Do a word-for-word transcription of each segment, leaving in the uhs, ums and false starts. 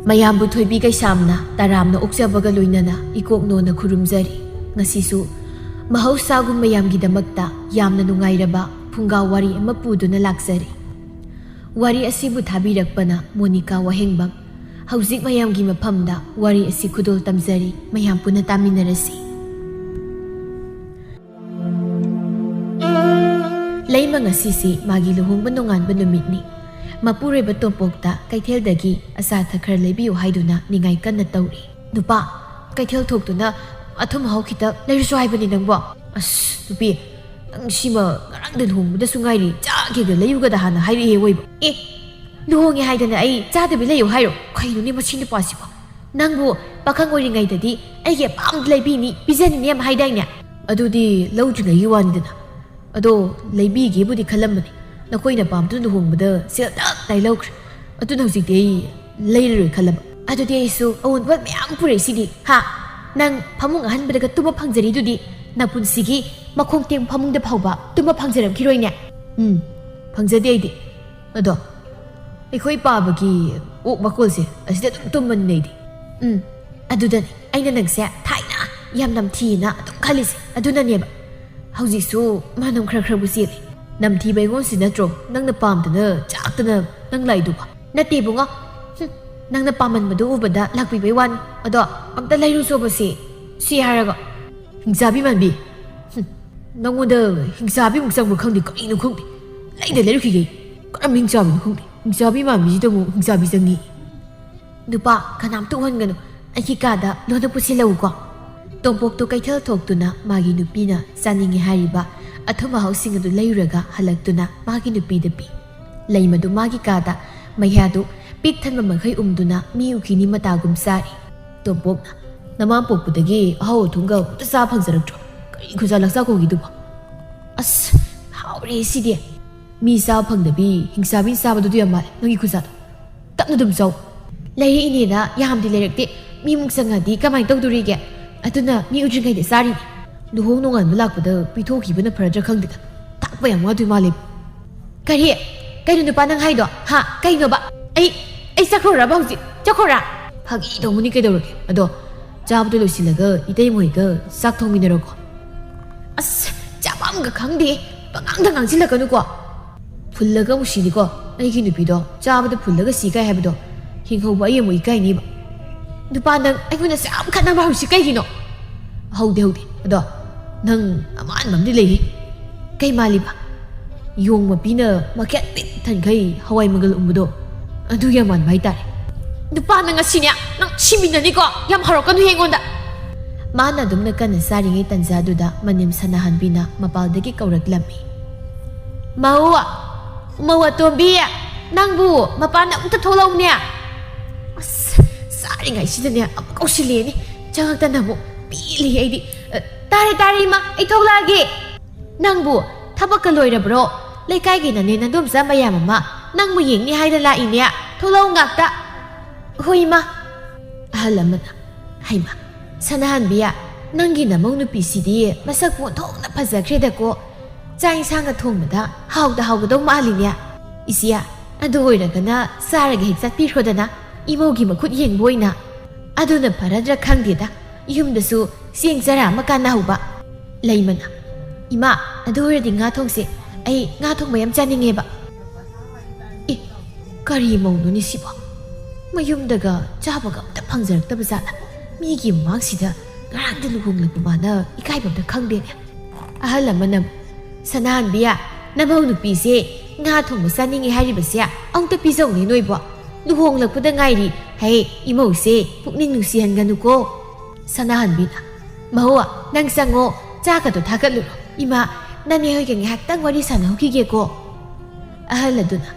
ꯃꯌꯥꯝꯕꯨ ꯊꯣꯏꯕꯤ ꯀꯩꯁꯥꯝꯅ ꯇꯔꯥꯝꯅ ꯑꯣꯛꯆꯕꯒ ꯂꯣꯏꯅꯅ ꯏꯀꯣꯛꯅꯣꯅ ꯈꯨꯔꯨꯝꯖꯔꯤ꯫ ꯉꯁꯤꯁꯨ ꯃꯍꯧꯁꯥꯒꯨꯝ ꯃꯌꯥꯝꯒꯤꯗꯃꯛꯇ ꯌꯥꯝꯅ ꯅꯨꯡꯉꯥꯏꯔꯕ ꯐꯨꯡꯒꯥ ꯋꯥꯔꯤ ꯑꯃ ꯄꯨꯗꯨꯅ ꯂꯥꯛꯆꯔꯤ꯫ ꯋꯥꯔꯤ ꯑꯁꯤꯕꯨ ꯊꯥꯕꯤꯔꯛꯄꯅ ꯃꯣꯅꯤꯀꯥ ꯋꯥꯍꯦꯡꯕꯝ꯫ ꯍꯧꯖꯤꯛ ꯃꯌꯥꯝꯒꯤ ꯃꯐꯝꯗ ꯋꯥꯔꯤ ꯑꯁꯤ ꯈꯨꯗꯣꯜ ꯇꯝꯖꯔꯤ, ꯃꯌꯥꯝ ꯄꯨꯟꯅ ꯇꯥꯃꯤꯟꯅꯔꯁꯤ꯫ ꯂꯩꯃ ꯉꯁꯤꯁꯤ ꯃꯥꯒꯤ ꯂꯨꯍꯣꯡꯕ ꯅꯣꯡꯉꯥꯟꯕ ꯅꯨꯃꯤꯠꯅꯤ꯫ ꯃꯄꯨꯔꯣꯏꯕ ꯇꯣꯝꯄꯣꯛꯇ ꯀꯩꯊꯦꯜꯗꯒꯤ ꯑꯆꯥ ꯑꯊꯛ ꯈꯔ ꯂꯩꯕꯤꯌꯨ ꯍꯥꯏꯗꯨꯅ ꯅꯤꯡꯉꯥꯏ ꯀꯟꯅ ꯇꯧꯔꯤ꯫ "ꯅꯨꯄꯥ, ꯀꯩꯊꯦꯜ ꯊꯣꯛꯇꯨꯅ ꯑꯊꯨꯝ ꯑꯍꯥꯎ ꯈꯤꯇ ꯂꯩꯔꯨꯁꯨ ꯍꯥꯏꯕꯅꯤ ꯅꯪꯕꯣ꯫ ꯑꯁ, ꯅꯨꯄꯤ, ꯅꯪ ꯁꯤꯃ ꯉꯔꯥꯡꯗ ꯂꯨꯍꯣꯡꯕꯗꯁꯨ ꯉꯥꯏꯔꯤ, ꯆꯥꯒꯦꯗ ꯂꯩꯌꯨꯒꯗ ꯍꯥꯟꯅ ꯍꯥꯏꯔꯛꯑꯦ ꯑꯣꯏꯕ꯫ ꯑꯦ, ꯂꯨꯍꯣꯡꯉꯦ ꯍꯥꯏꯗꯅ ꯑꯩ ꯆꯥꯗꯕꯤ ꯂꯩꯌꯨ ꯍꯥꯏꯔꯣ? ꯀꯩꯅꯣꯅꯦ ꯃꯁꯤ ꯅꯨꯄꯥꯁꯤꯕꯣ? ꯅꯪꯕꯨ ꯄꯥꯈꯪ ꯑꯣꯏꯔꯤꯉꯩꯗꯗꯤ ꯑꯩꯒꯤ ꯑꯄꯥꯝꯕ ꯂꯩꯕꯤꯅꯤ, ꯄꯤꯖꯅꯤꯅꯦ ꯌꯥꯝ ꯍꯥꯏꯗꯥꯏꯅꯦ?" "ꯑꯗꯨꯗꯤ ꯂꯧꯗ꯭ꯔꯤꯉꯩꯒꯤ ꯋꯥꯅꯤꯗꯅ꯫ ꯑꯗꯣ ꯂꯩꯕꯤꯒꯦꯕꯨꯗꯤ ꯈꯜꯂꯝꯕꯅꯤ, ꯅꯈꯣꯏꯅ ꯄꯥꯝꯗꯨꯅ ꯂꯨꯍꯣꯡꯕꯗ ꯁꯦꯜ ꯇꯞ ꯇꯥꯏ ꯂꯧꯈ꯭ꯔꯦ꯫ ꯑꯗꯨꯅ ꯍꯧꯖꯤꯛꯇꯤ ꯑꯩ ꯂꯩꯔꯔꯣꯏ ꯈꯜꯂꯕ꯫" "ꯑꯗꯨꯗꯤ ꯑꯩꯁꯨ ꯑꯑꯣꯟꯕ ꯃꯌꯥꯝ ꯄꯨꯔꯛꯏꯁꯤꯗꯤ, ꯍꯥ? ꯅꯪ ꯐꯃꯨꯡ ꯑꯍꯟꯕꯗꯒ ꯇꯨꯝꯕ ꯐꯪꯖꯔꯤꯗꯨꯗꯤ, ꯅꯄꯨꯟꯁꯤꯒꯤ ꯃꯈꯣꯡ ꯇꯦꯡ ꯐꯃꯨꯡꯗ ꯐꯥꯎꯕ ꯇꯨꯝꯕ ꯐꯪꯖꯔꯝꯈꯤꯔꯣꯏꯅꯦ?" "ꯎꯝ, ꯐꯪꯖꯗꯦ ꯑꯩꯗꯤ꯫ ꯑꯗꯣ ꯑꯩꯈꯣꯏ ꯄꯥꯕꯒꯤ ꯑꯣꯛ ꯃꯀꯣꯜꯁꯦ ꯑꯁꯤꯗ ꯑꯗꯨꯝ ꯇꯨꯝꯕꯅꯤꯅꯦ ꯑꯩꯗꯤ꯫" "ꯎꯝ, ꯑꯗꯨꯗꯅꯤ ꯑꯩꯅ ꯅꯪꯁꯦ ꯊꯥꯏꯅ ꯌꯥꯝ ꯅꯝꯊꯤꯅ ꯑꯗꯨꯝ ꯈꯜꯂꯤꯁꯦ꯫ ꯑꯗꯨꯅꯅꯦꯕ ꯍꯧꯖꯤꯛꯁꯨ ꯃꯅꯝ ꯈꯔ ꯈꯔꯕꯨ ꯆꯦꯜꯂꯤ꯫" "ꯅꯝꯊꯤꯕ ꯑꯩꯉꯣꯟꯁꯤ ꯅꯠꯇ꯭ꯔꯣ ꯅꯪꯅ ꯄꯥꯝꯗꯅ ꯆꯥꯛꯇꯅ ꯅꯪ ꯂꯥꯛꯏꯗꯨꯕꯣ?" "ꯅꯠꯇꯦ ꯏꯕꯨꯡꯉꯣ꯫ ꯍꯨꯝ, ꯅꯪꯅ ꯄꯥꯝꯃꯟꯕꯗꯨ ꯎꯕꯗ ꯂꯥꯛꯄꯤꯕꯩ ꯋꯥꯅꯤ꯫ ꯑꯗꯣ ꯑꯝꯇ ꯂꯩꯔꯨꯆꯣꯕ ꯁꯤ, ꯁꯤ ꯍꯥꯏꯔꯒ꯫ ꯍꯤꯡꯆꯥꯕꯤ ꯃꯥꯟꯕꯤ꯫ ꯍꯨꯝ, ꯅꯪꯉꯣꯟꯗ ꯍꯤꯡꯆꯥꯕꯤꯃꯨꯛ ꯆꯪꯕ꯭ꯔꯥ ꯈꯪꯗꯦ, ꯀꯔꯤꯅꯣ ꯈꯪꯗꯦ꯫ ꯂꯩꯗ ꯂꯩꯔꯨꯈꯤꯒꯦ꯫ ꯀꯔꯝꯕ ꯍꯤꯡꯆꯥꯕꯤꯅꯣ ꯈꯪꯗꯦ꯫ ꯍꯤꯡꯆꯥꯕꯤ ꯃꯥꯟꯕꯤꯁꯤꯗꯕꯨ ꯍꯤꯡꯆꯥꯕꯤ ꯆꯪꯉꯤ꯫" "ꯅꯨꯄꯥ, ꯀꯅꯥꯝꯇ ꯎꯍꯟꯒꯅꯨ꯫ ꯑꯩꯒꯤ ꯀꯥꯗ ꯂꯣꯟꯅ ꯄꯨꯁꯤꯜꯂꯛꯎꯀꯣ꯫" ꯇꯣꯝꯄꯣꯛꯇꯨ ꯀꯩꯊꯦꯜ ꯊꯣꯛꯇꯨꯅ ꯃꯥꯒꯤ ꯅꯨꯄꯤꯅ ꯆꯥꯅꯤꯡꯉꯦ ꯍꯥꯏꯔꯤꯕ ꯑꯊꯨꯝ ꯑꯍꯥꯎꯁꯤꯡ ꯑꯗꯨ ꯂꯩꯔꯨꯔꯒ ꯍꯜꯂꯛꯇꯨꯅ ꯃꯥꯒꯤ ꯅꯨꯄꯤꯗ ꯄꯤ꯫ ꯂꯩꯃꯗꯨ ꯃꯥꯒꯤ ꯀꯥꯗ ꯃꯩꯍꯥꯗꯨ ꯄꯤꯛ ꯊꯟꯕ ꯃꯈꯩ ꯎꯝꯗꯨꯅ ꯃꯤ ꯎꯈꯤꯅꯤ ꯃꯇꯥꯒꯨꯝ ꯆꯥꯔꯤ꯫ ꯇꯣꯝꯄꯣꯛꯅ, "ꯅꯃꯥ ꯄꯣꯛꯄꯗꯒꯤ ꯑꯍꯥꯎ ꯑꯊꯨꯝꯒ ꯑꯝꯇ ꯆꯥ ꯐꯪꯖꯔꯛꯇ꯭ꯔꯣ? ꯀꯔꯤ ꯈꯨꯖꯥ ꯂꯛꯆꯥ ꯀꯧꯒꯤꯗꯨꯕꯣ?" "ꯑꯁ, ꯍꯥꯎꯔꯦ ꯁꯤꯗꯤ꯫ ꯃꯤ ꯆꯥꯕ ꯐꯪꯗꯕꯤ ꯍꯤꯡꯆꯥꯕꯤꯅ ꯆꯥꯕꯗꯨꯗꯤ ꯌꯥꯝ ꯃꯥꯜꯂꯦ ꯅꯪꯒꯤ ꯈꯨꯖꯥꯗꯣ꯫ ꯇꯞꯅ ꯑꯗꯨꯝ ꯆꯥꯎ꯫" "ꯂꯩꯔꯛꯏꯅꯦꯅ ꯌꯥꯝꯗꯤ ꯂꯩꯔꯛꯇꯦ꯫ ꯃꯤꯃꯨꯛ ꯆꯪꯉꯗꯤ ꯀꯃꯥꯏꯅ ꯇꯧꯗꯣꯔꯤꯒꯦ? ꯑꯗꯨꯅ ꯃꯤ ꯎꯗ꯭ꯔꯤꯉꯩꯗ ꯆꯥꯔꯤꯅꯦ꯫ ꯂꯨꯍꯣꯡ ꯅꯣꯡꯉꯥꯟꯕ ꯂꯥꯛꯄꯗ ꯄꯤꯊꯣꯛꯈꯤꯕꯅ ꯐꯔꯗ꯭ꯔꯥ ꯈꯪꯗꯦꯗ꯫ ꯇꯥꯛꯄ ꯌꯥꯝ ꯋꯥꯗꯣꯏ ꯃꯥꯜꯂꯦ꯫" "ꯀꯔꯤ? ꯀꯩꯅꯣ ꯅꯨꯄꯥ ꯅꯪ ꯍꯥꯏꯗꯣ? ꯍꯥ? ꯀꯩꯅꯣꯕ? ꯑꯩ, ꯑꯩ ꯆꯠꯈ꯭ꯔꯨꯔꯕ ꯍꯧꯖꯤꯛ?" ꯆꯠꯈꯣꯔꯥ? ꯐꯥꯒꯤ ꯇꯧꯕꯅꯤ, ꯀꯩꯗꯧꯔꯒꯦ? ꯑꯗꯣ ꯆꯥꯕꯗꯣ ꯂꯣꯏꯁꯤꯜꯂꯒ ꯏꯇꯩꯃ ꯍꯣꯏꯒ ꯆꯥꯛ ꯊꯣꯡꯃꯤꯟꯅꯔꯣꯀꯣ꯫ ꯑꯁ, ꯆꯥꯐꯝꯒ ꯈꯪꯗꯦ, ꯄꯉꯥꯡꯗ ꯉꯥꯡꯁꯤꯜꯂꯛꯀꯅꯨꯀꯣ꯫ ꯐꯨꯜꯂꯒ ꯑꯃꯨꯛ ꯁꯤꯅꯤꯀꯣ, ꯑꯩꯒꯤ ꯅꯨꯄꯤꯗꯣ ꯆꯥꯕꯗ ꯐꯨꯜꯂꯒ ꯁꯤ ꯀꯥꯏ ꯍꯥꯏꯕꯗꯣ꯫ ꯍꯤꯡꯍꯧꯕ ꯑꯩ ꯑꯃꯨꯛ ꯏꯀꯥꯏꯅꯤꯕ꯫ ꯅꯨꯄꯥ ꯅꯪ ꯑꯩꯉꯣꯟꯗ ꯌꯥꯝ ꯈꯠꯅꯕ ꯍꯧꯔꯤꯁꯤ ꯀꯩꯒꯤꯅꯣ? ꯍꯧꯗꯦ, ꯍꯧꯗꯦ꯫ ꯑꯗꯣ ꯅꯪ ꯑꯃꯥꯟꯕ ꯑꯃꯗꯤ ꯂꯩꯔꯤ꯫ ꯀꯩ ꯃꯥꯜꯂꯤꯕ? ꯌꯣꯡ ꯃꯄꯤꯅ ꯃꯈꯦꯠ ꯄꯤꯛ ꯊꯟꯈꯩ ꯍꯋꯥꯏ ꯃꯪꯒꯜ ꯎꯝꯕꯗꯣ, ꯑꯗꯨ ꯌꯥꯝ ꯃꯥꯟꯕ ꯍꯥꯏꯇꯥꯔꯦ꯫ ꯅꯨꯄꯥ ꯅꯪ ꯉꯁꯤꯅꯦ, ꯅꯪ ꯁꯤꯃꯤꯟꯅꯅꯤꯀꯣ, ꯌꯥꯝ ꯍꯧꯔꯛꯀꯅꯨ ꯑꯩꯉꯣꯟꯗ꯫ ꯃꯥꯅ ꯑꯗꯨꯝꯅ ꯀꯟꯅ ꯆꯥꯔꯤꯉꯩ ꯇꯟꯖꯥ ꯑꯗꯨꯗ ꯃꯅꯦꯝ ꯁꯅꯥꯍꯟꯕꯤꯅ ꯃꯄꯥꯜꯗꯒꯤ ꯀꯧꯔꯛꯂꯝꯃꯤ꯫ "ꯃꯧ, ꯃꯧ ꯑꯇꯣꯝꯕꯤ, ꯅꯪꯕꯨ ꯃꯄꯥꯟꯗ ꯑꯃꯨꯛꯇ ꯊꯣꯛꯂꯛꯎꯅꯦ꯫" ꯑꯁ, ꯆꯥꯔꯤꯉꯩꯁꯤꯗꯅꯦ ꯑꯃꯨꯛ ꯀꯧꯁꯤꯜꯂꯛꯑꯦꯅꯦ꯫ ꯆꯪꯉꯛꯇꯅ ꯑꯃꯨꯛ ꯄꯦꯜꯂꯤ ꯑꯩꯗꯤ꯫ "ꯑ, ꯇꯥꯔꯦ, ꯇꯥꯔꯦ ꯏꯃꯥ, ꯑꯩ ꯊꯣꯛꯂꯛꯑꯒꯦ꯫" "ꯅꯪꯕꯨ ꯊꯕꯛꯀ ꯂꯣꯏꯔꯕ꯭ꯔꯣ? ꯂꯩꯀꯥꯏꯒꯤ ꯅꯅꯦ ꯅꯗꯣꯝꯆꯥ ꯃꯌꯥꯝ ꯑꯃ ꯅꯪꯕꯨ ꯌꯦꯡꯅꯤ ꯍꯥꯏꯅ ꯂꯥꯛꯏꯅꯦ꯫ ꯊꯣꯛꯂꯛꯎ ꯉꯥꯛꯇ꯫" "ꯍꯣꯏ ꯏꯃꯥ꯫" ꯑꯍꯜ ꯑꯃꯅ, "ꯍꯩꯃꯥ, ꯁꯅꯥꯍꯟꯕꯤ, ꯅꯪꯒꯤ ꯅꯃꯧ ꯅꯨꯄꯤꯁꯤꯗꯤ ꯃꯁꯛꯄꯨ ꯑꯣꯟꯊꯣꯛꯅ ꯐꯖꯈ꯭ꯔꯦꯗꯀꯣ꯫ ꯆꯥꯛ ꯏꯟꯁꯥꯡꯒ ꯊꯣꯡꯕꯗ ꯍꯥꯎꯗ ꯍꯥꯎꯒꯗꯧ ꯃꯥꯜꯂꯤꯅꯦ꯫ ꯏꯆꯦ, ꯑꯗꯨ ꯑꯣꯏꯔꯒꯅ ꯆꯥꯔꯒ ꯍꯦꯛ ꯆꯠꯄꯤꯈ꯭ꯔꯣꯗꯅ, ꯏꯃꯧꯒꯤ ꯃꯈꯨꯠ ꯌꯦꯡꯕ ꯑꯣꯏꯅ꯫ ꯑꯗꯨꯅ ꯐꯔꯗ꯭ꯔꯥ ꯈꯪꯗꯦꯗ, ꯌꯨꯝꯗꯁꯨ ꯆꯦꯡ ꯆꯔꯥ ꯑꯃ ꯀꯥꯟꯅꯍꯧꯕ꯫" ꯂꯩꯃꯅ, "ꯏꯃꯥ, ꯑꯗꯨ ꯑꯣꯏꯔꯗꯤ ꯉꯥ ꯊꯣꯡꯁꯦ꯫ ꯑꯩ ꯉꯥ ꯊꯣꯡꯕ ꯌꯥꯝ ꯆꯥꯅꯤꯡꯉꯦꯕ꯫" ꯑꯦ, ꯀꯔꯤ ꯃꯧꯅꯣꯅꯦ ꯁꯤꯕꯣ? ꯃꯌꯨꯝꯗꯒ ꯆꯥꯕꯒ ꯑꯝꯇ ꯐꯪꯖꯔꯛꯇꯕ ꯖꯥꯠꯂ? ꯃꯤꯒꯤ ꯃꯃꯥꯡꯁꯤꯗ ꯉꯔꯥꯡꯗ ꯂꯨꯍꯣꯡꯂꯛꯄ ꯃꯥꯅ ꯏꯀꯥꯏꯕ ꯑꯝꯇ ꯈꯪꯗꯦꯅꯦ꯫ ꯑꯍꯜ ꯑꯃꯅ, "ꯁꯅꯥꯍꯟꯕꯤ, ꯅꯃꯧ ꯅꯨꯄꯤꯁꯦ ꯉꯥ ꯊꯣꯡꯕ ꯆꯥꯅꯤꯡꯉꯦ ꯍꯥꯏꯔꯤꯕꯁꯦ ꯑꯃꯨꯛꯇ ꯄꯤꯖꯧꯅꯦ ꯅꯣꯏꯕꯣ꯫ ꯂꯨꯍꯣꯡꯂꯛꯄꯗ ꯉꯥꯏꯔꯤ꯫ ꯍꯦ, ꯏꯃꯧꯁꯦ ꯄꯨꯛꯅꯤꯡ ꯅꯨꯡꯁꯤꯍꯟꯒꯅꯨꯀꯣ꯫" ꯁꯅꯥꯍꯟꯕꯤꯅ, "ꯃꯍꯨ, ꯅꯪ ꯆꯪꯉꯣ, ꯆꯥꯛꯀꯗꯣ ꯊꯥꯒꯠꯂꯨꯔꯣ꯫ ꯏꯃꯥ, ꯅꯅꯦ ꯍꯣꯏꯒ ꯉꯥꯏꯍꯥꯛꯇꯪ ꯋꯥꯔꯤ ꯁꯥꯟꯅꯍꯧꯈꯤꯒꯦꯀꯣ꯫" ꯑꯍꯜ ꯑꯗꯨꯅ,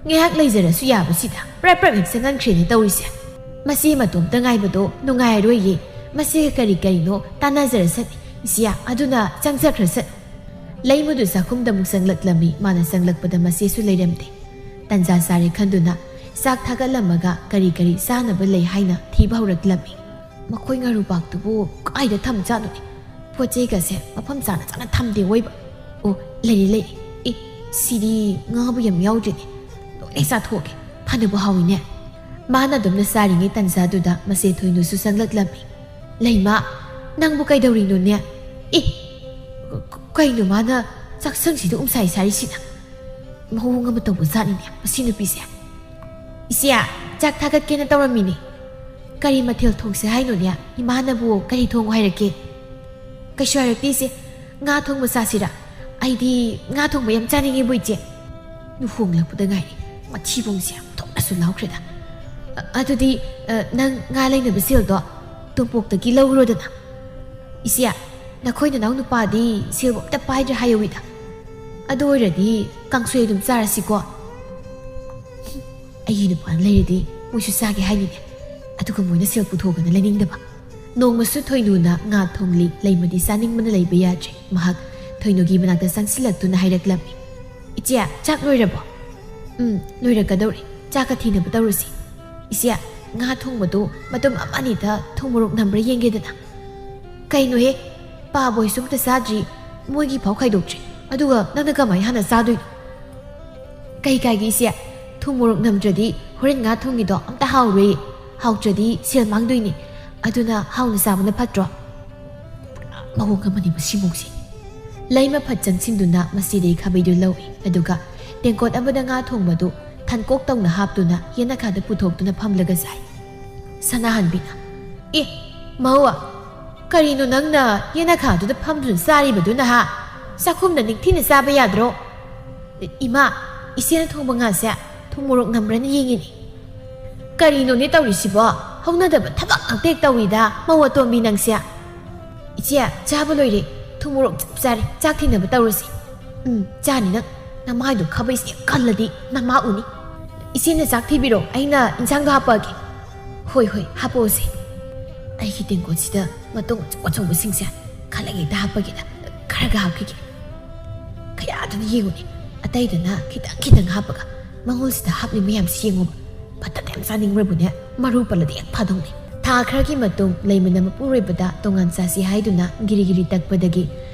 "ꯉꯥꯏꯍꯥꯛ ꯂꯩꯖꯔꯁꯨ ꯌꯥꯕꯁꯤꯗ ꯄ꯭ꯔꯞ ꯄ꯭ꯔꯞ ꯍꯦꯛ ꯆꯪꯍꯟꯈ꯭ꯔꯦꯅꯦ ꯇꯧꯔꯤꯁꯦ꯫ ꯃꯆꯦ ꯃꯇꯣꯝꯇ ꯉꯥꯏꯕꯗꯣ ꯅꯨꯡꯉꯥꯏꯔꯣꯏꯌꯦ꯫ ꯃꯆꯦꯒ ꯀꯔꯤ ꯀꯔꯤꯅꯣ ꯇꯥꯟꯅꯖꯔꯁꯅꯤ꯫ ꯏꯆꯦ, ꯑꯗꯨꯅ ꯆꯪꯖꯈ꯭ꯔꯁꯅꯨ꯫" ꯂꯩꯃꯗꯨ ꯆꯥꯛꯈꯨꯝꯗ ꯑꯃꯨꯛ ꯆꯪꯂꯛꯂꯝꯃꯤ꯫ ꯃꯥꯅ ꯆꯪꯂꯛꯄꯗ ꯃꯆꯦꯁꯨ ꯂꯩꯔꯝꯗꯦ꯫ ꯇꯟꯖꯥ ꯆꯥꯔꯦ ꯈꯟꯗꯨꯅ ꯆꯥꯛ ꯊꯥꯒꯠꯂꯝꯃꯒ ꯀꯔꯤ ꯀꯔꯤ ꯆꯥꯅꯕ ꯂꯩ ꯍꯥꯏꯅ ꯊꯤꯕ ꯍꯧꯔꯛꯂꯝꯃꯤ꯫ "ꯃꯈꯣꯏ ꯉꯥꯔꯨꯕꯥꯛꯇꯨꯕꯨ ꯀꯥꯏꯗ ꯊꯝꯖꯥꯠꯅꯣꯅꯦ? ꯄꯣꯠ ꯆꯩꯒꯁꯦ ꯃꯐꯝ ꯆꯥꯅ ꯆꯥꯅ ꯊꯝꯗꯦ ꯑꯣꯏꯕ꯫ ꯑꯣ, ꯂꯩꯔꯦ, ꯂꯩꯔꯦ꯫ ꯑꯦ, ꯁꯤꯗꯤ ꯉꯥꯕꯨ ꯌꯥꯝ ꯌꯥꯎꯗ꯭ꯔꯦꯅꯦ꯫ ꯂꯣꯏꯅ ꯆꯥꯊꯣꯛꯑꯒꯦ꯫ ꯐꯅꯕꯨ ꯍꯥꯎꯏꯅꯦ꯫" ꯃꯥꯅ ꯑꯗꯨꯝꯅ ꯆꯥꯔꯤꯉꯩ ꯇꯟꯖꯥꯗꯨꯗ ꯃꯆꯦ ꯊꯣꯏꯅꯨꯁꯨ ꯆꯪꯂꯛꯂꯝꯃꯤ꯫ "ꯂꯩꯃ, ꯅꯪꯕꯨ ꯀꯩꯗꯧꯔꯤꯅꯣꯅꯦ? ꯑꯦ, ꯀ-, ꯀꯩꯅꯣ ꯃꯥꯅ ꯆꯥꯛꯁꯪꯁꯤꯗ ꯎꯝꯁꯥꯏ ꯁꯥꯔꯤꯁꯤꯅ? ꯃꯑꯣꯡ ꯑꯃ ꯇꯧꯕ ꯖꯥꯠꯅꯤꯅꯦ ꯃꯁꯤ ꯅꯨꯄꯤꯁꯦ꯫ ꯏꯆꯦ, ꯆꯥꯛ ꯊꯥꯒꯠꯀꯦꯅ ꯇꯧꯔꯝꯃꯤꯅꯦ꯫ ꯀꯔꯤ ꯃꯊꯦꯜ ꯊꯣꯡꯁꯦ ꯍꯥꯏꯅꯣꯅꯦ? ꯏꯃꯥꯅꯕꯨ ꯀꯔꯤ ꯊꯣꯡꯉꯣ ꯍꯥꯏꯔꯛꯀꯦ?" "ꯀꯩꯁꯨ ꯍꯥꯏꯔꯛꯇꯦ ꯏꯆꯦ꯫ ꯉꯥ ꯊꯣꯡꯕ ꯆꯥꯁꯤꯔꯥ? ꯑꯩꯗꯤ ꯉꯥ ꯊꯣꯡꯕ ꯌꯥꯝ ꯆꯥꯅꯤꯡꯉꯦꯕꯨ ꯏꯆꯦ꯫" ꯂꯨꯍꯣꯡꯂꯛꯄꯗ ꯉꯥꯏꯔꯤ꯫ ꯃꯊꯤꯕꯣꯡꯁꯦ ꯑꯣꯟꯊꯣꯛꯅꯁꯨ ꯂꯥꯎꯈ꯭ꯔꯦꯗ꯫ "ꯑ-, ꯑꯗꯨꯗꯤ, ꯑ, ꯅꯪ ꯉꯥ ꯂꯩꯅꯕ ꯁꯦꯜꯗꯣ ꯇꯣꯝꯄꯣꯛꯇꯒꯤ ꯂꯧꯔꯣꯗꯅ꯫" "ꯏꯆꯦ, ꯅꯈꯣꯏ ꯅꯅꯥꯎ ꯅꯨꯄꯥꯗꯤ ꯁꯦꯜꯕꯨ ꯑꯝꯇ ꯄꯥꯏꯗ꯭ꯔꯦ ꯍꯥꯏꯍꯧꯋꯤꯗ꯫ ꯑꯗꯨ ꯑꯣꯏꯔꯗꯤ ꯀꯥꯡꯁꯣꯏ ꯑꯗꯨꯝ ꯆꯥꯔꯁꯤꯀꯣ꯫" ꯑꯩꯒꯤ ꯅꯨꯄꯥꯅ ꯂꯩꯔꯗꯤ ꯃꯣꯏꯁꯨ ꯆꯥꯒꯦ ꯍꯥꯏꯅꯤꯅꯦ꯫ ꯑꯗꯨꯒ ꯃꯣꯏꯅ ꯁꯦꯜ ꯄꯨꯊꯣꯛꯑꯒꯅ ꯂꯩꯅꯤꯡꯗꯕ꯫ ꯅꯣꯡꯃꯁꯨ ꯊꯣꯏꯅꯨꯅ ꯉꯥ ꯊꯣꯡꯂꯤ꯫ ꯂꯩꯃꯗꯤ ꯆꯥꯅꯤꯡꯕꯅ ꯂꯩꯕ ꯌꯥꯗ꯭ꯔꯦ꯫ ꯃꯍꯥꯛ ꯊꯣꯏꯅꯨꯒꯤ ꯃꯅꯥꯛꯇ ꯆꯪꯁꯤꯜꯂꯛꯇꯨꯅ ꯍꯥꯏꯔꯛꯂꯝꯃꯤ, "ꯏꯆꯦ, ꯆꯥꯛ ꯂꯣꯏꯔꯕꯣ?" "ꯎꯝ, ꯂꯣꯏꯔꯛꯀꯗꯧꯔꯦ꯫ ꯆꯥꯛꯀ ꯊꯤꯅꯕ ꯇꯧꯔꯁꯤ꯫" "ꯏꯆꯦ, ꯉꯥ ꯊꯣꯡꯕꯗꯣ ꯃꯇꯨꯝ ꯑꯃ ꯑꯅꯤꯗ ꯊꯨꯝ ꯃꯣꯔꯣꯛ ꯅꯝꯕ꯭ꯔꯥ ꯌꯦꯡꯒꯦꯗꯅ꯫" "ꯀꯩꯅꯣꯍꯦ, ꯄꯥꯕ ꯍꯣꯏꯁꯨ ꯑꯝꯇ ꯆꯥꯗ꯭ꯔꯤ, ꯃꯣꯏꯒꯤ ꯐꯥꯎ ꯈꯥꯏꯗꯣꯛꯇ꯭ꯔꯤ, ꯑꯗꯨꯒ ꯅꯪꯅ ꯀꯃꯥꯏꯅ ꯍꯥꯟꯅ ꯆꯥꯗꯣꯏꯅꯣ?" "ꯀꯩ ꯀꯥꯏꯒꯦ ꯏꯆꯦ? ꯊꯨꯝ ꯃꯣꯔꯣꯛ ꯅꯝꯗ꯭ꯔꯗꯤ ꯍꯣꯔꯦꯟ ꯉꯥ ꯊꯣꯡꯉꯤꯗꯣ ꯑꯝꯇ ꯍꯥꯎꯔꯣꯏꯌꯦ꯫ ꯍꯥꯎꯇ꯭ꯔꯗꯤ ꯁꯦꯜ ꯃꯥꯡꯗꯣꯏꯅꯦ꯫ ꯑꯗꯨꯅ ꯍꯥꯎꯅ ꯆꯥꯕꯅ ꯐꯠꯇ꯭ꯔꯣ?" ꯄꯨꯔꯥ ꯃꯑꯣꯡ ꯑꯃꯅꯤ ꯃꯁꯤ ꯃꯧꯁꯦ꯫ ꯂꯩꯃ ꯐꯠ ꯆꯪꯁꯤꯟꯗꯨꯅ ꯃꯆꯦꯗꯒꯤ ꯈꯥꯕꯩꯗꯨ ꯂꯧꯏ, ꯑꯗꯨꯒ ꯇꯦꯡꯀꯣꯠ ꯑꯃꯗ ꯉꯥ ꯊꯣꯡꯕꯗꯨ ꯊꯟꯀꯣꯛ ꯇꯧꯅ ꯍꯥꯞꯇꯨꯅ ꯌꯦꯅꯈꯥꯗ ꯄꯨꯊꯣꯛꯇꯨꯅ ꯐꯝꯂꯒ ꯆꯥꯏ꯫ ꯁꯅꯥꯍꯟꯕꯤꯅ, "ꯑꯦ, ꯃꯧ, ꯀꯔꯤꯅꯣ ꯅꯪꯅ ꯌꯦꯅꯈꯥꯗꯨꯗ ꯐꯝꯗꯨꯅ ꯆꯥꯔꯤꯕꯗꯨꯅ ꯍꯥ? ꯆꯥꯛꯈꯨꯝꯗ ꯅꯤꯡꯊꯤꯅ ꯆꯥꯕ ꯌꯥꯗ꯭ꯔꯣ?" "ꯏꯃꯥ, ꯏꯆꯦꯅ ꯊꯣꯡꯕ ꯉꯥꯁꯦ ꯊꯨꯝ ꯃꯣꯔꯣꯛ ꯅꯝꯕ꯭ꯔꯅ ꯌꯦꯡꯉꯤꯅꯦ꯫" "ꯀꯔꯤꯅꯣꯅꯦ ꯇꯧꯔꯤꯁꯤꯕꯣ? ꯍꯧꯅꯗꯕ ꯊꯕꯛ ꯉꯥꯛꯇ ꯍꯦꯛ ꯇꯧꯏꯗ, ꯃꯧ ꯑꯇꯣꯝꯕꯤ ꯅꯪꯁꯦ꯫" "ꯏꯆꯦ, ꯆꯥꯕ ꯂꯣꯏꯔꯦ꯫ ꯊꯨꯝ ꯃꯣꯔꯣꯛ ꯆꯞ ꯆꯥꯔꯦ꯫ ꯆꯥꯛ ꯊꯤꯅꯕ ꯇꯧꯔꯁꯤ꯫" "ꯎꯝ, ꯆꯥꯅꯤ ꯅꯪ꯫ ꯅꯃꯥꯏꯗꯣ ꯈꯥꯕꯩꯁꯦ ꯀꯜꯂꯗꯤ ꯅꯃꯥ ꯎꯅꯤ꯫" "ꯏꯆꯦꯅ ꯆꯥꯛ ꯊꯤꯕꯤꯔꯣ, ꯑꯩꯅ ꯏꯟꯁꯥꯡꯗꯣ ꯍꯥꯞꯄꯛꯑꯒꯦ꯫" "ꯍꯣꯏ, ꯍꯣꯏ, ꯍꯥꯞꯄꯛꯑꯣꯁꯦ꯫" ꯑꯩꯒꯤ ꯇꯦꯡꯀꯣꯠꯁꯤꯗ ꯃꯇꯣꯡ ꯑꯆꯧ ꯑꯆꯧꯕꯁꯤꯡꯁꯦ ꯈꯜꯂꯒ ꯍꯦꯛꯇ ꯍꯥꯞꯄꯒꯦꯗ꯫ ꯈꯔꯒ ꯍꯥꯞꯈꯤꯒꯦ꯫ ꯀꯌꯥꯗꯨꯅ ꯌꯦꯡꯉꯨꯅꯦ꯫ ꯑꯇꯩꯗꯅ ꯈꯤꯇꯪ ꯈꯤꯇꯪ ꯍꯥꯞꯄꯒ ꯃꯉꯣꯟꯁꯤꯗ ꯍꯥꯞꯂꯤ ꯃꯌꯥꯝꯁꯤ ꯌꯦꯡꯉꯨꯕ꯫ ꯐꯠꯇꯗ ꯌꯥꯝ ꯆꯥꯅꯤꯡꯕ꯭ꯔꯕꯨꯅꯦ? ꯃꯔꯨ ꯄꯜꯂꯗꯤ ꯌꯥꯝ ꯐꯗꯧꯅꯤ꯫ ꯊꯥ ꯈꯔꯒꯤ ꯃꯇꯨꯡ ꯂꯩꯃꯅ ꯃꯄꯨꯔꯣꯏꯕꯗ ꯇꯣꯉꯥꯟ ꯆꯥꯁꯤ ꯍꯥꯏꯗꯨꯅ ꯒꯤꯔꯤ ꯒꯤꯔꯤ ꯇꯛꯄꯗꯒꯤ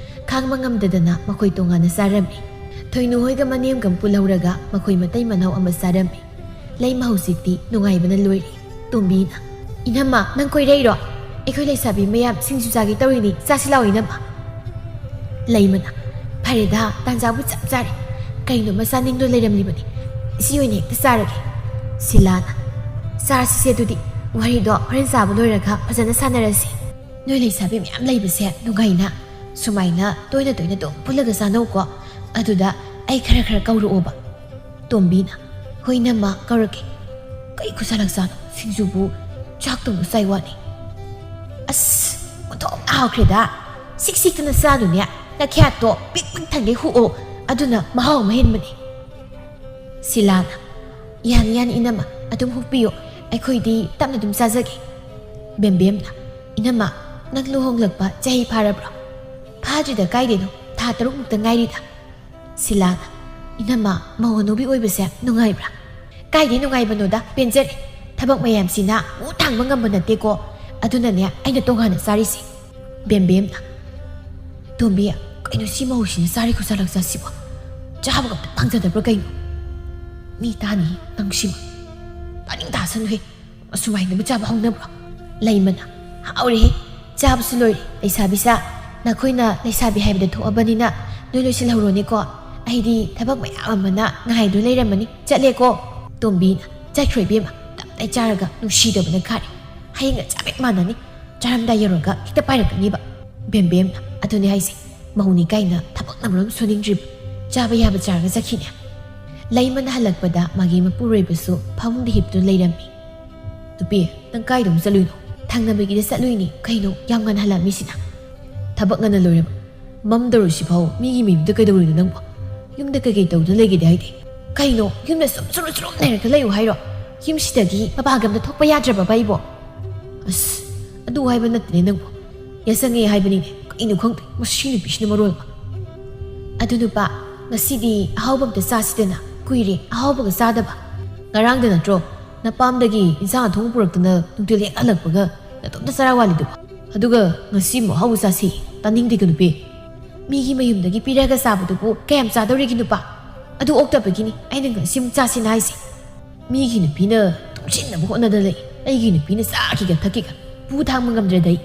ꯈꯥꯡꯕ ꯉꯝꯗꯗꯅ ꯃꯈꯣꯏ ꯇꯣꯉꯥꯟꯅ ꯆꯥꯔꯝꯃꯤ꯫ ꯊꯣꯏꯅꯨ ꯍꯣꯏꯒ ꯃꯅꯦꯝꯒ ꯄꯨꯜꯍꯧꯔꯒ ꯃꯈꯣꯏ ꯃꯇꯩ ꯃꯅꯥꯎ ꯑꯃ ꯆꯥꯔꯝꯃꯤ꯫ ꯂꯩꯃ ꯍꯧꯖꯤꯛꯇꯤ ꯅꯨꯡꯉꯥꯏꯕꯅ ꯂꯣꯏꯔꯦ꯫ ꯇꯣꯝꯕꯤꯅ, "ꯏꯅꯝꯃ, ꯅꯪ ꯀꯣꯏꯔꯛꯏꯔꯣ? ꯑꯩꯈꯣꯏ ꯂꯩꯁꯥꯕꯤ ꯃꯌꯥꯝ ꯁꯤꯡꯖꯨ ꯆꯥꯒꯦ ꯇꯧꯔꯤꯅꯤ, ꯆꯥꯁꯤ ꯂꯥꯛꯑꯣ ꯏꯅꯝꯃ"꯫ ꯂꯩꯃꯅ, "ꯐꯔꯦꯗ, ꯇꯥꯟꯖꯥꯕꯨ ꯆꯞ ꯆꯥꯔꯦ꯫ ꯀꯩꯅꯣꯝꯃ ꯆꯥꯅꯤꯡꯗꯨꯅ ꯂꯩꯔꯝꯂꯤꯕꯅꯤ꯫ ꯁꯤ ꯑꯣꯏꯅ ꯍꯦꯛꯇ ꯆꯥꯔꯒꯦ"꯫ ꯁꯤꯂꯥꯅ, "ꯆꯥꯔꯁꯤꯁꯦ ꯑꯗꯨꯗꯤ, ꯋꯥꯔꯤꯗꯣ ꯍꯣꯔꯦꯟ ꯆꯥꯕ ꯂꯣꯏꯔꯒ ꯐꯖꯅ ꯁꯥꯟꯅꯔꯁꯤ꯫ ꯅꯣꯏ ꯂꯩꯁꯥꯕꯤ ꯃꯌꯥꯝ ꯂꯩꯕꯁꯦ ꯅꯨꯡꯉꯥꯏꯅ꯫ ꯁꯨꯃꯥꯏꯅ ꯇꯣꯏꯅ ꯇꯣꯏꯅ ꯑꯗꯨꯝ ꯄꯨꯜꯂꯒ ꯆꯥꯅꯧꯀꯣ꯫ ꯑꯗꯨꯗ ꯑꯩ ꯈꯔ ꯈꯔ ꯀꯧꯔꯛꯑꯣꯕ"꯫ ꯇꯣꯝꯕꯤꯅ, "ꯍꯣꯏ ꯏꯅꯝꯃ, ꯀꯧꯔꯛꯀꯦ꯫ ꯀꯩ ꯈꯨꯠꯁꯥ ꯂꯛꯁꯥꯅꯣ, ꯁꯤꯡꯖꯨꯕꯨ ꯆꯥꯛꯇꯧꯅ ꯆꯥꯏ ꯋꯥꯅꯤ꯫ ꯑꯁ, ꯑꯣꯟꯊꯣꯛꯅ ꯍꯥꯎꯈ꯭ꯔꯦꯗ꯫ ꯁꯤꯛ ꯁꯤꯛꯇꯅ ꯆꯥꯗꯨꯅꯦ, ꯅꯈꯌꯥꯠꯇꯣ ꯄꯤꯛ ꯄꯤꯛ ꯊꯟꯒꯩ ꯍꯨꯛꯑꯣ, ꯑꯗꯨꯅ ꯃꯍꯥꯎ ꯑꯃ ꯍꯦꯟꯕꯅꯦ"꯫ ꯁꯤꯂꯥꯅ, "ꯌꯥꯅꯤ ꯌꯥꯅꯤ ꯏꯅꯝꯃ, ꯑꯗꯨꯝ ꯍꯨꯛꯄꯤꯌꯣ, ꯑꯩꯈꯣꯏꯗꯤ ꯇꯞꯅ ꯑꯗꯨꯝ ꯆꯥꯖꯒꯦ"꯫ ꯕꯦꯝꯕꯦꯝꯅ, "ꯏꯅꯝꯃ, ꯅꯪ ꯂꯨꯍꯣꯡꯂꯛꯄ ꯆꯍꯤ ꯐꯥꯔꯕ꯭ꯔꯣ?" "ꯐꯥꯗ꯭ꯔꯤꯗ, ꯀꯥꯏꯗꯩꯅꯣ, ꯊꯥ ꯇꯔꯨꯛꯃꯨꯛꯇ ꯉꯥꯏꯔꯤꯗ"꯫ ꯁꯤꯂꯥꯅ, "ꯏꯅꯝꯃ, ꯃꯧ ꯑꯅꯧꯕꯤ ꯑꯣꯏꯕꯁꯦ ꯅꯨꯡꯉꯥꯏꯕ꯭ꯔꯥ?" "ꯀꯥꯏꯗꯩ ꯅꯨꯡꯉꯥꯏꯕꯅꯣꯗ, ꯄꯦꯟꯖꯔꯦ꯫ ꯊꯕꯛ ꯃꯌꯥꯝꯁꯤꯅ ꯃꯨ ꯊꯥꯡꯕ ꯉꯝꯕ ꯅꯠꯇꯦꯀꯣ꯫ ꯑꯗꯨꯅꯅꯦ ꯑꯩꯅ ꯇꯣꯉꯥꯟꯅ ꯆꯥꯔꯤꯁꯦ"꯫ ꯕꯦꯝꯕꯦꯝꯅ, "ꯇꯣꯝꯕꯤ, ꯀꯩꯅꯣ ꯁꯤ ꯃꯧꯁꯤꯅ ꯆꯥꯔꯤ ꯈꯨꯠꯆꯥ ꯂꯛꯆꯥꯁꯤꯕꯣ? ꯆꯥꯕꯒ ꯑꯝꯇ ꯐꯪꯖꯗꯕ꯭ꯔꯥ ꯀꯩꯅꯣ? ꯃꯤ ꯇꯥꯅꯤ ꯅꯪꯁꯤꯃ꯫ ꯇꯥꯅꯤꯡ ꯇꯥꯁꯅꯨꯍꯦ꯫ ꯑꯁꯨꯃꯥꯏꯅꯕꯨ ꯆꯥꯕ ꯍꯧꯅꯕ꯭ꯔꯣ?" ꯂꯩꯃꯅ, "ꯍꯥꯎꯔꯦꯍꯦ, ꯆꯥꯕꯁꯨ ꯂꯣꯏꯔꯦ꯫ ꯂꯩꯁꯥꯕꯤ ꯁꯥ, ꯅꯈꯣꯏꯅ ꯂꯩꯁꯥꯕꯤ ꯍꯥꯏꯕꯗ ꯊꯣꯛꯑꯕꯅꯤꯅ ꯅꯣꯏ ꯂꯣꯏꯁꯤꯜꯍꯧꯔꯣꯅꯦꯀꯣ꯫ ꯑꯩꯗꯤ ꯊꯕꯛ ꯃꯌꯥꯝ ꯑꯃꯅ ꯉꯥꯏꯗꯨꯅ ꯂꯩꯔꯝꯃꯅꯤ꯫ ꯆꯠꯂꯦꯀꯣ"꯫ ꯇꯣꯝꯕꯤꯅ, "ꯆꯠꯈ꯭ꯔꯣ ꯏꯕꯦꯝꯃ, ꯇꯞꯇꯥꯏ ꯆꯥꯔꯒ ꯅꯨꯡꯁꯤꯗꯕꯅ ꯈꯥꯔꯦ꯫ ꯍꯌꯦꯡꯒ ꯆꯞ ꯍꯦꯛ ꯃꯥꯟꯅꯅꯤ꯫ ꯆꯥꯔꯝꯗꯥꯏ ꯌꯧꯔꯒ ꯍꯦꯛꯇ ꯄꯥꯏꯔꯛꯀꯅꯤꯕ"꯫ ꯕꯦꯝꯕꯦꯝꯅ, "ꯑꯗꯨꯅꯦ ꯍꯥꯏꯁꯦ, ꯃꯧꯅꯤ ꯀꯥꯏꯅ ꯊꯕꯛꯅ ꯃꯔꯣꯝ ꯁꯨꯅꯤꯡꯗ꯭ꯔꯤꯕ꯫ ꯆꯥꯕ ꯌꯥꯕ ꯆꯥꯔꯒ ꯆꯠꯈꯤꯅꯦ"꯫ ꯂꯩꯃꯅ ꯍꯜꯂꯛꯄꯗ ꯃꯥꯒꯤ ꯃꯄꯨꯔꯣꯏꯕꯁꯨ ꯐꯃꯨꯡꯗ ꯍꯤꯞꯇꯨꯅ ꯂꯩꯔꯝꯃꯤ꯫ "ꯅꯨꯄꯤ, ꯅꯪ ꯀꯥꯏꯗ ꯑꯃꯨꯛ ꯆꯠꯂꯨꯏꯅꯣ?" "ꯊꯪꯅꯕꯒꯤꯗ ꯆꯠꯂꯨꯏꯅꯦ꯫ ꯀꯩꯅꯣ ꯌꯥꯝ ꯉꯟꯅ ꯍꯜꯂꯛꯑꯝꯃꯤꯁꯤꯅ?" "ꯊꯕꯛ ꯉꯟꯅ ꯂꯣꯏꯔꯕ? ꯃꯝꯗꯧꯔꯤꯁꯤꯐꯥꯎ ꯃꯤꯒꯤ ꯃꯌꯨꯝꯗ ꯀꯩꯗꯧꯔꯨꯏꯅꯣ ꯅꯪꯕꯣ? ꯌꯨꯝꯗ ꯀꯩꯀꯩ ꯇꯧꯗꯨꯅ ꯂꯩꯒꯦꯗꯤ ꯍꯥꯏꯗꯦ꯫ ꯀꯩꯅꯣ, ꯌꯨꯝꯗ ꯁꯨꯝ ꯁꯨꯔꯨ ꯁꯨꯔꯨ ꯂꯩꯔꯒ ꯂꯩꯌꯨ ꯍꯥꯏꯔꯣ? ꯌꯨꯝꯁꯤꯗꯒꯤ ꯃꯄꯥꯟꯒ ꯑꯝꯇ ꯊꯣꯛꯄ ꯌꯥꯗ꯭ꯔꯕꯕ ꯑꯩꯕꯣ?" "ꯑꯁ, ꯑꯗꯨ ꯍꯥꯏꯕ ꯅꯠꯇꯦꯅꯦ ꯅꯪꯕꯣ꯫ ꯌꯥꯆꯪꯉꯦ ꯍꯥꯏꯕꯅꯤꯅꯦ꯫ ꯀꯩꯅꯣ ꯈꯪꯗꯦ, ꯃꯁꯤ ꯅꯨꯄꯤꯁꯤꯅ ꯃꯔꯣꯜ ꯑꯃ"꯫ "ꯑꯗꯨ ꯅꯨꯄꯥ, ꯉꯁꯤꯗꯤ ꯑꯍꯥꯎꯕ ꯑꯝꯇ ꯆꯥꯁꯤꯗꯅ꯫ ꯀꯨꯏꯔꯦ ꯑꯍꯥꯎꯕꯒ ꯆꯥꯗꯕ꯫ ꯉꯔꯥꯡꯗ ꯅꯠꯇ꯭ꯔꯣ ꯅꯄꯥꯝꯗꯒꯤ ꯏꯟꯁꯥꯡ ꯑꯊꯣꯡꯕ ꯄꯨꯔꯛꯇꯅ ꯅꯨꯡꯊꯤꯜ ꯍꯦꯛ ꯍꯜꯂꯛꯄꯒ ꯅꯇꯣꯝꯇ ꯆꯔꯥ ꯋꯥꯂꯤꯗꯨꯕꯣ? ꯑꯗꯨꯒ ꯉꯁꯤ ꯑꯃꯨꯛ ꯑꯍꯥꯎꯕ ꯆꯥꯁꯤ? ꯇꯥꯅꯤꯡꯗꯦꯀꯣ ꯅꯨꯄꯤ꯫ ꯃꯤꯒꯤ ꯃꯌꯨꯝꯗꯒꯤ ꯄꯤꯔꯒ ꯆꯥꯕꯗꯨꯕꯨ ꯀꯌꯥꯝ ꯆꯥꯗꯧꯔꯤꯒꯦ ꯅꯨꯄꯥ? ꯑꯗꯨ ꯑꯣꯛꯇꯕꯒꯤꯅꯤ ꯑꯩꯅ ꯉꯁꯤ ꯑꯃꯨꯛ ꯆꯥꯁꯤꯅ ꯍꯥꯏꯁꯦ"꯫ ꯃꯤꯒꯤ ꯅꯨꯄꯤꯅ ꯇꯨꯡꯁꯤꯟꯅꯕ ꯍꯣꯠꯅꯗ ꯂꯩ, ꯑꯩꯒꯤ ꯅꯨꯄꯤꯅ ꯆꯥꯈꯤꯒ ꯊꯛꯈꯤꯒ ꯄꯨ ꯊꯥꯡꯕ ꯉꯝꯗ꯭ꯔꯗꯤ꯫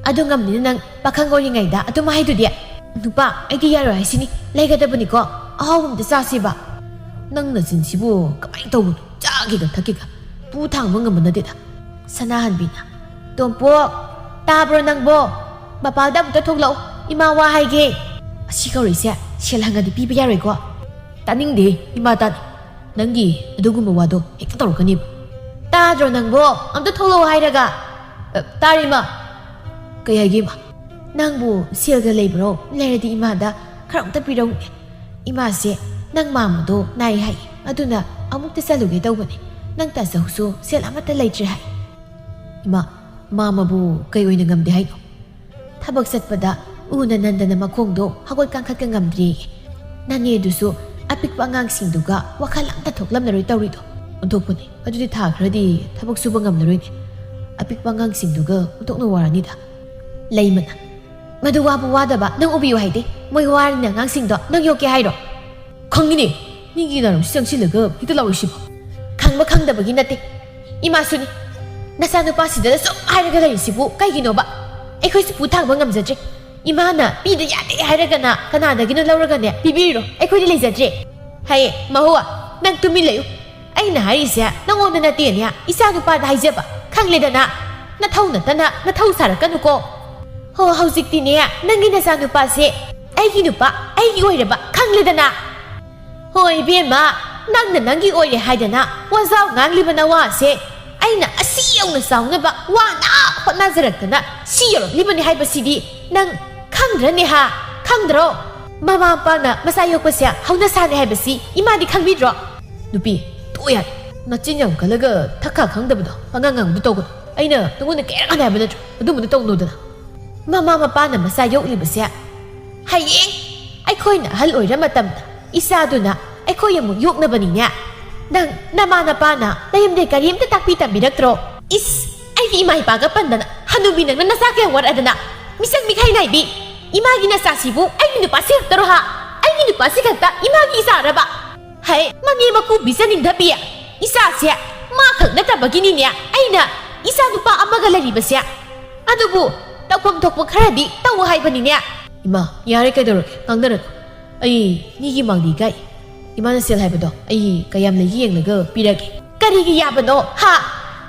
ꯑꯗꯨ ꯉꯝꯅꯤꯅ ꯅꯪ ꯄꯥꯈꯪ ꯑꯣꯏꯔꯤꯉꯩꯗ ꯑꯗꯨꯝ ꯍꯥꯏꯗꯨꯗꯤ꯫ ꯅꯨꯄꯥ, ꯑꯩꯗꯤ ꯌꯥꯔꯣꯏ ꯍꯥꯏꯁꯤꯅꯤ, ꯂꯩꯒꯗꯕꯅꯤꯀꯣ, ꯑꯍꯥꯎꯕ ꯑꯝꯇ ꯆꯥꯁꯤꯕ꯫ ꯅꯪ ꯅꯆꯤꯟꯁꯤꯕꯨ ꯀꯃꯥꯏꯅ ꯇꯧꯕꯅꯣ? ꯆꯥꯈꯤꯒ ꯊꯛꯈꯤꯒ ꯄꯨ ꯊꯥꯡꯕ ꯉꯝꯕ ꯅꯠꯇꯦꯗ꯫ ꯁꯅꯥꯍꯟꯕꯤꯅ, "ꯇꯣꯝꯄꯣꯛ, ꯇꯥꯕ꯭ꯔꯣ ꯅꯪꯕꯣ? ꯃꯄꯥꯜꯗ ꯑꯃꯨꯛꯇ ꯊꯣꯛꯂꯛꯑꯣ, ꯏꯃꯥ ꯋꯥ ꯍꯥꯏꯒꯦ꯫ ꯑꯁꯤ ꯀꯧꯔꯤꯁꯦ ꯁꯦꯜ ꯍꯪꯉꯗꯤ ꯄꯤꯕ ꯌꯥꯔꯣꯏꯀꯣ?" "ꯇꯥꯅꯤꯡꯗꯦ ꯏꯃꯥ, ꯇꯥꯅꯤꯡ ꯅꯪꯒꯤ ꯑꯗꯨꯒꯨꯝꯕ ꯋꯥꯗꯣ ꯍꯦꯛꯇ ꯇꯧꯔꯛꯀꯅꯤꯕ꯫ ꯇꯥꯗ꯭ꯔꯣ ꯅꯪꯕꯣ? ꯑꯝꯇ ꯊꯣꯛꯂꯛꯑꯣ ꯍꯥꯏꯔꯒ꯫ ꯑ, ꯇꯥꯔꯦ ꯏꯃꯥ꯫ ꯀꯩ ꯍꯥꯏꯒꯦ ꯏꯃꯥ? ꯅꯪꯕꯨ ꯁꯦꯜꯒ ꯂꯩꯕ꯭ꯔꯣ? ꯂꯩꯔꯗꯤ ꯏꯃꯥꯗ ꯈꯔ ꯑꯝꯇ ꯄꯤꯔꯧꯅꯦ꯫ ꯏꯃꯥꯁꯦ ꯅꯪ ꯃꯥꯝꯃꯗꯣ ꯅꯥꯏ ꯍꯥꯏ, ꯑꯗꯨꯅ ꯑꯃꯨꯛꯇ ꯆꯠꯂꯨꯒꯦ ꯇꯧꯕꯅꯦ꯫ ꯅꯪ ꯇꯥꯖꯧꯁꯨ ꯁꯦꯜ ꯑꯃꯠꯇ ꯂꯩꯇ꯭ꯔꯦ ꯍꯥꯏ꯫ ꯏꯃꯥ, ꯃꯥꯝꯃꯕꯨ ꯀꯩ ꯑꯣꯏꯅ ꯉꯝꯗꯦ ꯍꯥꯏꯅꯣ? ꯊꯕꯛ ꯆꯠꯄꯗ ꯎꯅ ꯅꯟꯗꯅ ꯃꯈꯣꯡꯗꯣ ꯍꯧꯒꯠ ꯀꯥꯡꯈꯠꯀ ꯉꯝꯗ꯭ꯔꯦꯌꯦ꯫ ꯅꯅꯦꯗꯨꯁꯨ ꯑꯄꯤꯛꯄ ꯑꯉꯥꯡꯁꯤꯡꯗꯨꯒ ꯋꯥꯈꯜ ꯑꯝꯇ ꯊꯣꯛꯂꯝꯂꯔꯣꯏ ꯇꯧꯔꯤꯗꯣ꯫ ꯑꯣꯟꯊꯣꯛꯄꯅꯦ꯫ ꯑꯗꯨꯗꯤ ꯊꯥ ꯈꯔꯗꯤ ꯊꯕꯛ ꯁꯨꯕ ꯉꯝꯂꯔꯣꯏꯅꯦ꯫ ꯑꯄꯤꯛꯄ ꯑꯉꯥꯡꯁꯤꯡꯗꯨꯒ ꯑꯣꯟꯊꯣꯛꯅ ꯋꯥꯔꯅꯤꯗ꯫ ꯂꯩꯃꯅ, ꯃꯗꯨ ꯋꯥꯕꯨ ꯋꯥꯗꯕ, ꯅꯪ ꯎꯕꯤꯌꯨ ꯍꯥꯏꯗꯤ꯫ ꯃꯣꯏ ꯋꯥꯔꯅꯤꯅ ꯑꯉꯥꯡꯁꯤꯡꯗꯣ ꯅꯪ ꯌꯣꯛꯀꯦ ꯍꯥꯏꯔꯣ? ꯈꯪꯉꯤꯅꯦ, ꯃꯤꯒꯤ ꯅꯥꯔꯝꯁꯤ ꯆꯪꯁꯤꯜꯂꯒ ꯍꯦꯛꯇ ꯂꯥꯎꯔꯤꯁꯤꯕꯣ꯫ ꯈꯪꯕ ꯈꯪꯗꯕꯒꯤ ꯅꯠꯇꯦ꯫ ꯏꯃꯥꯁꯨꯅꯤ꯫ ꯅꯆꯥꯅꯨꯄꯥꯁꯤꯗ ꯁꯨꯝ ꯍꯥꯏꯔꯒ ꯂꯩꯔꯤꯁꯤꯕꯨ ꯀꯩꯒꯤꯅꯣꯕ? ꯑꯩꯈꯣꯏꯁꯨ ꯄꯨ ꯊꯥꯡꯕ ꯉꯝꯖꯗ꯭ꯔꯦ꯫ ꯏꯃꯥꯅ ꯄꯤꯗ ꯌꯥꯗꯦ ꯍꯥꯏꯔꯒꯅ ꯀꯅꯥꯗꯒꯤꯅꯣ ꯂꯧꯔꯒꯅꯦ ꯄꯤꯕꯤꯔꯤꯔꯣ? ꯑꯩꯈꯣꯏꯗꯤ ꯂꯩꯖꯗ꯭ꯔꯦ꯫ ꯍꯌꯦ, ꯃꯍꯨ, ꯅꯪ ꯇꯨꯃꯤꯟ ꯂꯩꯌꯨ꯫ ꯑꯩꯅ ꯍꯥꯏꯔꯤꯁꯦ ꯅꯪꯉꯣꯟꯗ ꯅꯠꯇꯦꯅꯦ, ꯏꯆꯥ ꯅꯨꯄꯥꯗ ꯍꯥꯏꯖꯕ, ꯈꯪꯂꯦꯗꯅ? ꯅꯊꯧ ꯅꯠꯇꯅ ꯅꯊꯧ ꯁꯥꯔꯛꯀꯅꯨꯀꯣ꯫ ꯍꯣ, ꯍꯧꯖꯤꯛꯇꯤꯅꯦ, ꯅꯪꯒꯤ ꯅꯆꯥꯅꯨꯄꯥꯁꯦ ꯑꯩꯒꯤ ꯅꯨꯄꯥ, ꯑꯩꯒꯤ ꯑꯣꯏꯔꯕ, ꯈꯪꯂꯦꯗꯅ? ꯍꯣꯏ ꯏꯕꯦꯝꯃ, ꯅꯪꯅ ꯅꯪꯒꯤ ꯑꯣꯏꯔꯦ ꯍꯥꯏꯗꯅ ꯋꯥꯖꯥꯎ ꯉꯥꯡꯂꯤꯕ ꯅꯋꯥꯁꯦ ꯑꯩꯅ ꯑꯁꯤ ꯌꯧꯅ ꯆꯥꯎꯅꯕ ꯋꯥꯅ ꯍꯣꯠꯅꯖꯔꯛꯇꯅ ꯁꯤ ꯌꯧꯔꯛꯂꯤꯕꯅꯤ ꯍꯥꯏꯕꯁꯤꯗꯤ ꯅꯪ ꯈꯪꯗ꯭ꯔꯅꯦ ꯍꯥ? ꯈꯪꯗ꯭ꯔꯣ? ꯃꯃꯥ ꯃꯄꯥꯅ ꯃꯆꯥ ꯌꯣꯛꯄꯁꯦ ꯍꯧꯅꯁꯥꯅꯤ ꯍꯥꯏꯕꯁꯤ ꯏꯃꯥꯗꯤ ꯈꯪꯕꯤꯗ꯭ꯔꯣ? ꯅꯨꯄꯤ, ꯇꯣꯛꯑꯣ ꯌꯥꯔꯦ꯫ ꯅꯆꯤꯟ ꯌꯥꯝ ꯀꯜꯂꯒ ꯊꯛꯈꯥ ꯈꯪꯗꯕꯗꯣ ꯑꯉꯥꯡ ꯉꯥꯡꯕꯗꯣ ꯇꯧꯒꯅꯨ꯫ ꯑꯩꯅ ꯅꯉꯣꯟꯗ ꯀꯌꯥꯔꯛ ꯍꯥꯏꯕ ꯅꯠꯇ꯭ꯔꯣ ꯑꯗꯨꯝꯕꯗꯣ ꯇꯧꯅꯨꯗꯅ? ꯃꯃꯥ ꯃꯄꯥꯅ ꯃꯆꯥ ꯌꯣꯛꯂꯤꯕꯁꯦ ꯍꯌꯦꯡ ꯑꯩꯈꯣꯏꯅ ꯑꯍꯜ ꯑꯣꯏꯔ ꯃꯇꯝꯗ ꯏꯆꯥꯗꯨꯅ ꯑꯩꯈꯣꯏ ꯑꯃꯨꯛ ꯌꯣꯛꯅꯕꯅꯤꯅꯦ꯫ ꯅꯪ ꯅꯃꯥ ꯅꯄꯥꯅ ꯅꯌꯨꯝꯗꯩ ꯀꯔꯤꯝꯇ ꯇꯥꯛꯄꯤ ꯇꯝꯕꯤꯔꯛꯇ꯭ꯔꯣ? ꯏꯁ, ꯑꯩꯒꯤ ꯏꯃꯥ ꯏꯄꯥꯒ ꯄꯟꯗꯅ ꯍꯅꯨꯕꯤ ꯅꯪꯅ ꯅꯆꯥ ꯀꯌꯥ ꯋꯥꯔꯛꯑꯗꯅ? ꯃꯤꯁꯛ ꯃꯤꯈꯥꯏ ꯅꯥꯏꯕꯤ, ꯏꯃꯥꯒꯤ ꯅꯆꯥꯁꯤꯕꯨ ꯑꯩꯒꯤ ꯅꯨꯄꯥꯁꯤ ꯈꯛꯇꯔꯣ ꯍꯥ? ꯑꯩꯒꯤ ꯅꯨꯄꯥꯁꯤ ꯈꯛꯇ ꯏꯃꯥꯒꯤ ꯏꯆꯥꯔꯕ? ꯍꯩ, ꯃꯅꯦ ꯃꯀꯨ ꯄꯤꯖꯅꯤꯡꯗꯕꯤ꯫ ꯏꯆꯥꯁꯦ ꯃꯥ ꯈꯛ ꯅꯠꯇꯕꯒꯤꯅꯤꯅꯦ ꯑꯩꯅ ꯏꯆꯥ ꯅꯨꯄꯥ ꯑꯃꯒ ꯂꯩꯔꯤꯕꯁꯦ꯫ ꯑꯗꯨꯕꯨ ꯇꯧꯐꯝ ꯊꯣꯛꯄ ꯈꯔꯗꯤ ꯇꯧ ꯍꯥꯏꯕꯅꯤꯅꯦ꯫ ꯏꯃꯥ, ꯌꯥꯔꯦ, ꯀꯩꯗꯧꯔꯒꯦ? ꯉꯥꯡꯅꯔꯅꯨ꯫ ꯑꯩ ꯃꯤꯒꯤ ꯃꯥꯡꯗꯤ ꯏꯀꯥꯏ꯫ ꯏꯃꯥꯅ ꯁꯦꯜ ꯍꯥꯏꯕꯗꯣ ꯑꯩ ꯀꯌꯥꯝ ꯂꯩꯒꯦ ꯌꯦꯡꯂꯒ ꯄꯤꯔꯒꯦ꯫ ꯀꯔꯤꯒꯤ ꯌꯥꯕꯅꯣ, ꯍꯥ?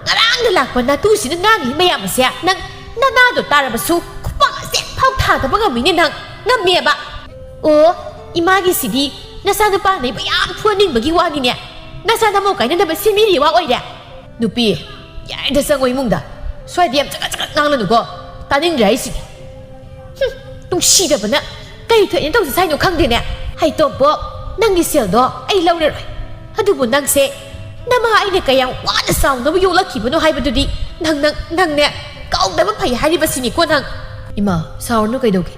ꯉꯔꯥꯡꯗ ꯂꯥꯛꯄ ꯅꯥꯇꯨꯁꯤꯅ ꯉꯥꯡꯂꯤ ꯃꯌꯥꯝ ꯑꯁꯦ ꯅꯪ ꯅꯅꯥꯗꯣ ꯇꯥꯔꯕꯁꯨ ꯈꯨꯄꯥꯛ ꯑꯁꯦ ꯐꯥꯎ ꯊꯥꯗꯕ ꯉꯝꯃꯤꯅꯦ ꯅꯪ꯫ ꯉꯝꯃꯦꯕ꯫ ꯑꯣ, ꯏꯃꯥꯒꯤꯁꯤꯗꯤ ꯅꯆꯥꯅꯨꯄꯥ ꯅꯩꯕ ꯌꯥꯝ ꯐꯨꯍꯟꯅꯤꯡꯕꯒꯤ ꯋꯥꯅꯤꯅꯦ꯫ ꯅꯆꯥ ꯅꯃꯧ ꯀꯥꯏꯅꯅꯕ ꯁꯦꯝꯕꯤꯔꯤ ꯋꯥ ꯑꯣꯏꯔꯦ꯫ ꯅꯨꯄꯤ, ꯌꯥꯔꯦꯗ, ꯆꯪꯉꯣ ꯏꯃꯨꯡꯗ꯫ ꯁ꯭ꯋꯥꯏꯗ ꯌꯥꯝ ꯆꯒꯠ ꯆꯒꯠ ꯉꯥꯡꯂꯅꯨꯀꯣ꯫ ꯇꯥꯅꯤꯡꯗ꯭ꯔꯦ ꯑꯩꯁꯤꯗꯤ꯫ ꯍꯨꯝ, ꯅꯨꯡꯁꯤꯗꯕꯅ ꯀꯔꯤ ꯊꯣꯛꯑꯦꯅ ꯇꯧꯁꯦ ꯍꯥꯏꯅꯣ ꯈꯪꯗꯦꯅꯦ꯫ ꯍꯩꯇꯣꯝꯄꯣꯛ, ꯅꯪꯒꯤ ꯁꯦꯜꯗꯣ ꯑꯩ ꯂꯧꯔꯔꯣꯏ꯫ ꯑꯗꯨꯕꯨ ꯅꯪꯁꯦ ꯅꯃꯥ ꯑꯩꯅ ꯀꯌꯥꯝ ꯋꯥꯅ ꯆꯥꯎꯅꯕ ꯌꯣꯛꯂꯛꯈꯤꯕꯅꯣ ꯍꯥꯏꯕꯗꯨꯗꯤ ꯅꯪ, ꯅꯪ, ꯅꯪꯅꯦ ꯀꯥꯎꯗꯕ ꯐꯩ ꯍꯥꯏꯔꯤꯕꯁꯤꯅꯤꯀꯣ ꯅꯪ꯫ ꯏꯃꯥ, ꯁꯥꯎꯔꯅꯨ, ꯀꯩꯗꯧꯒꯦ?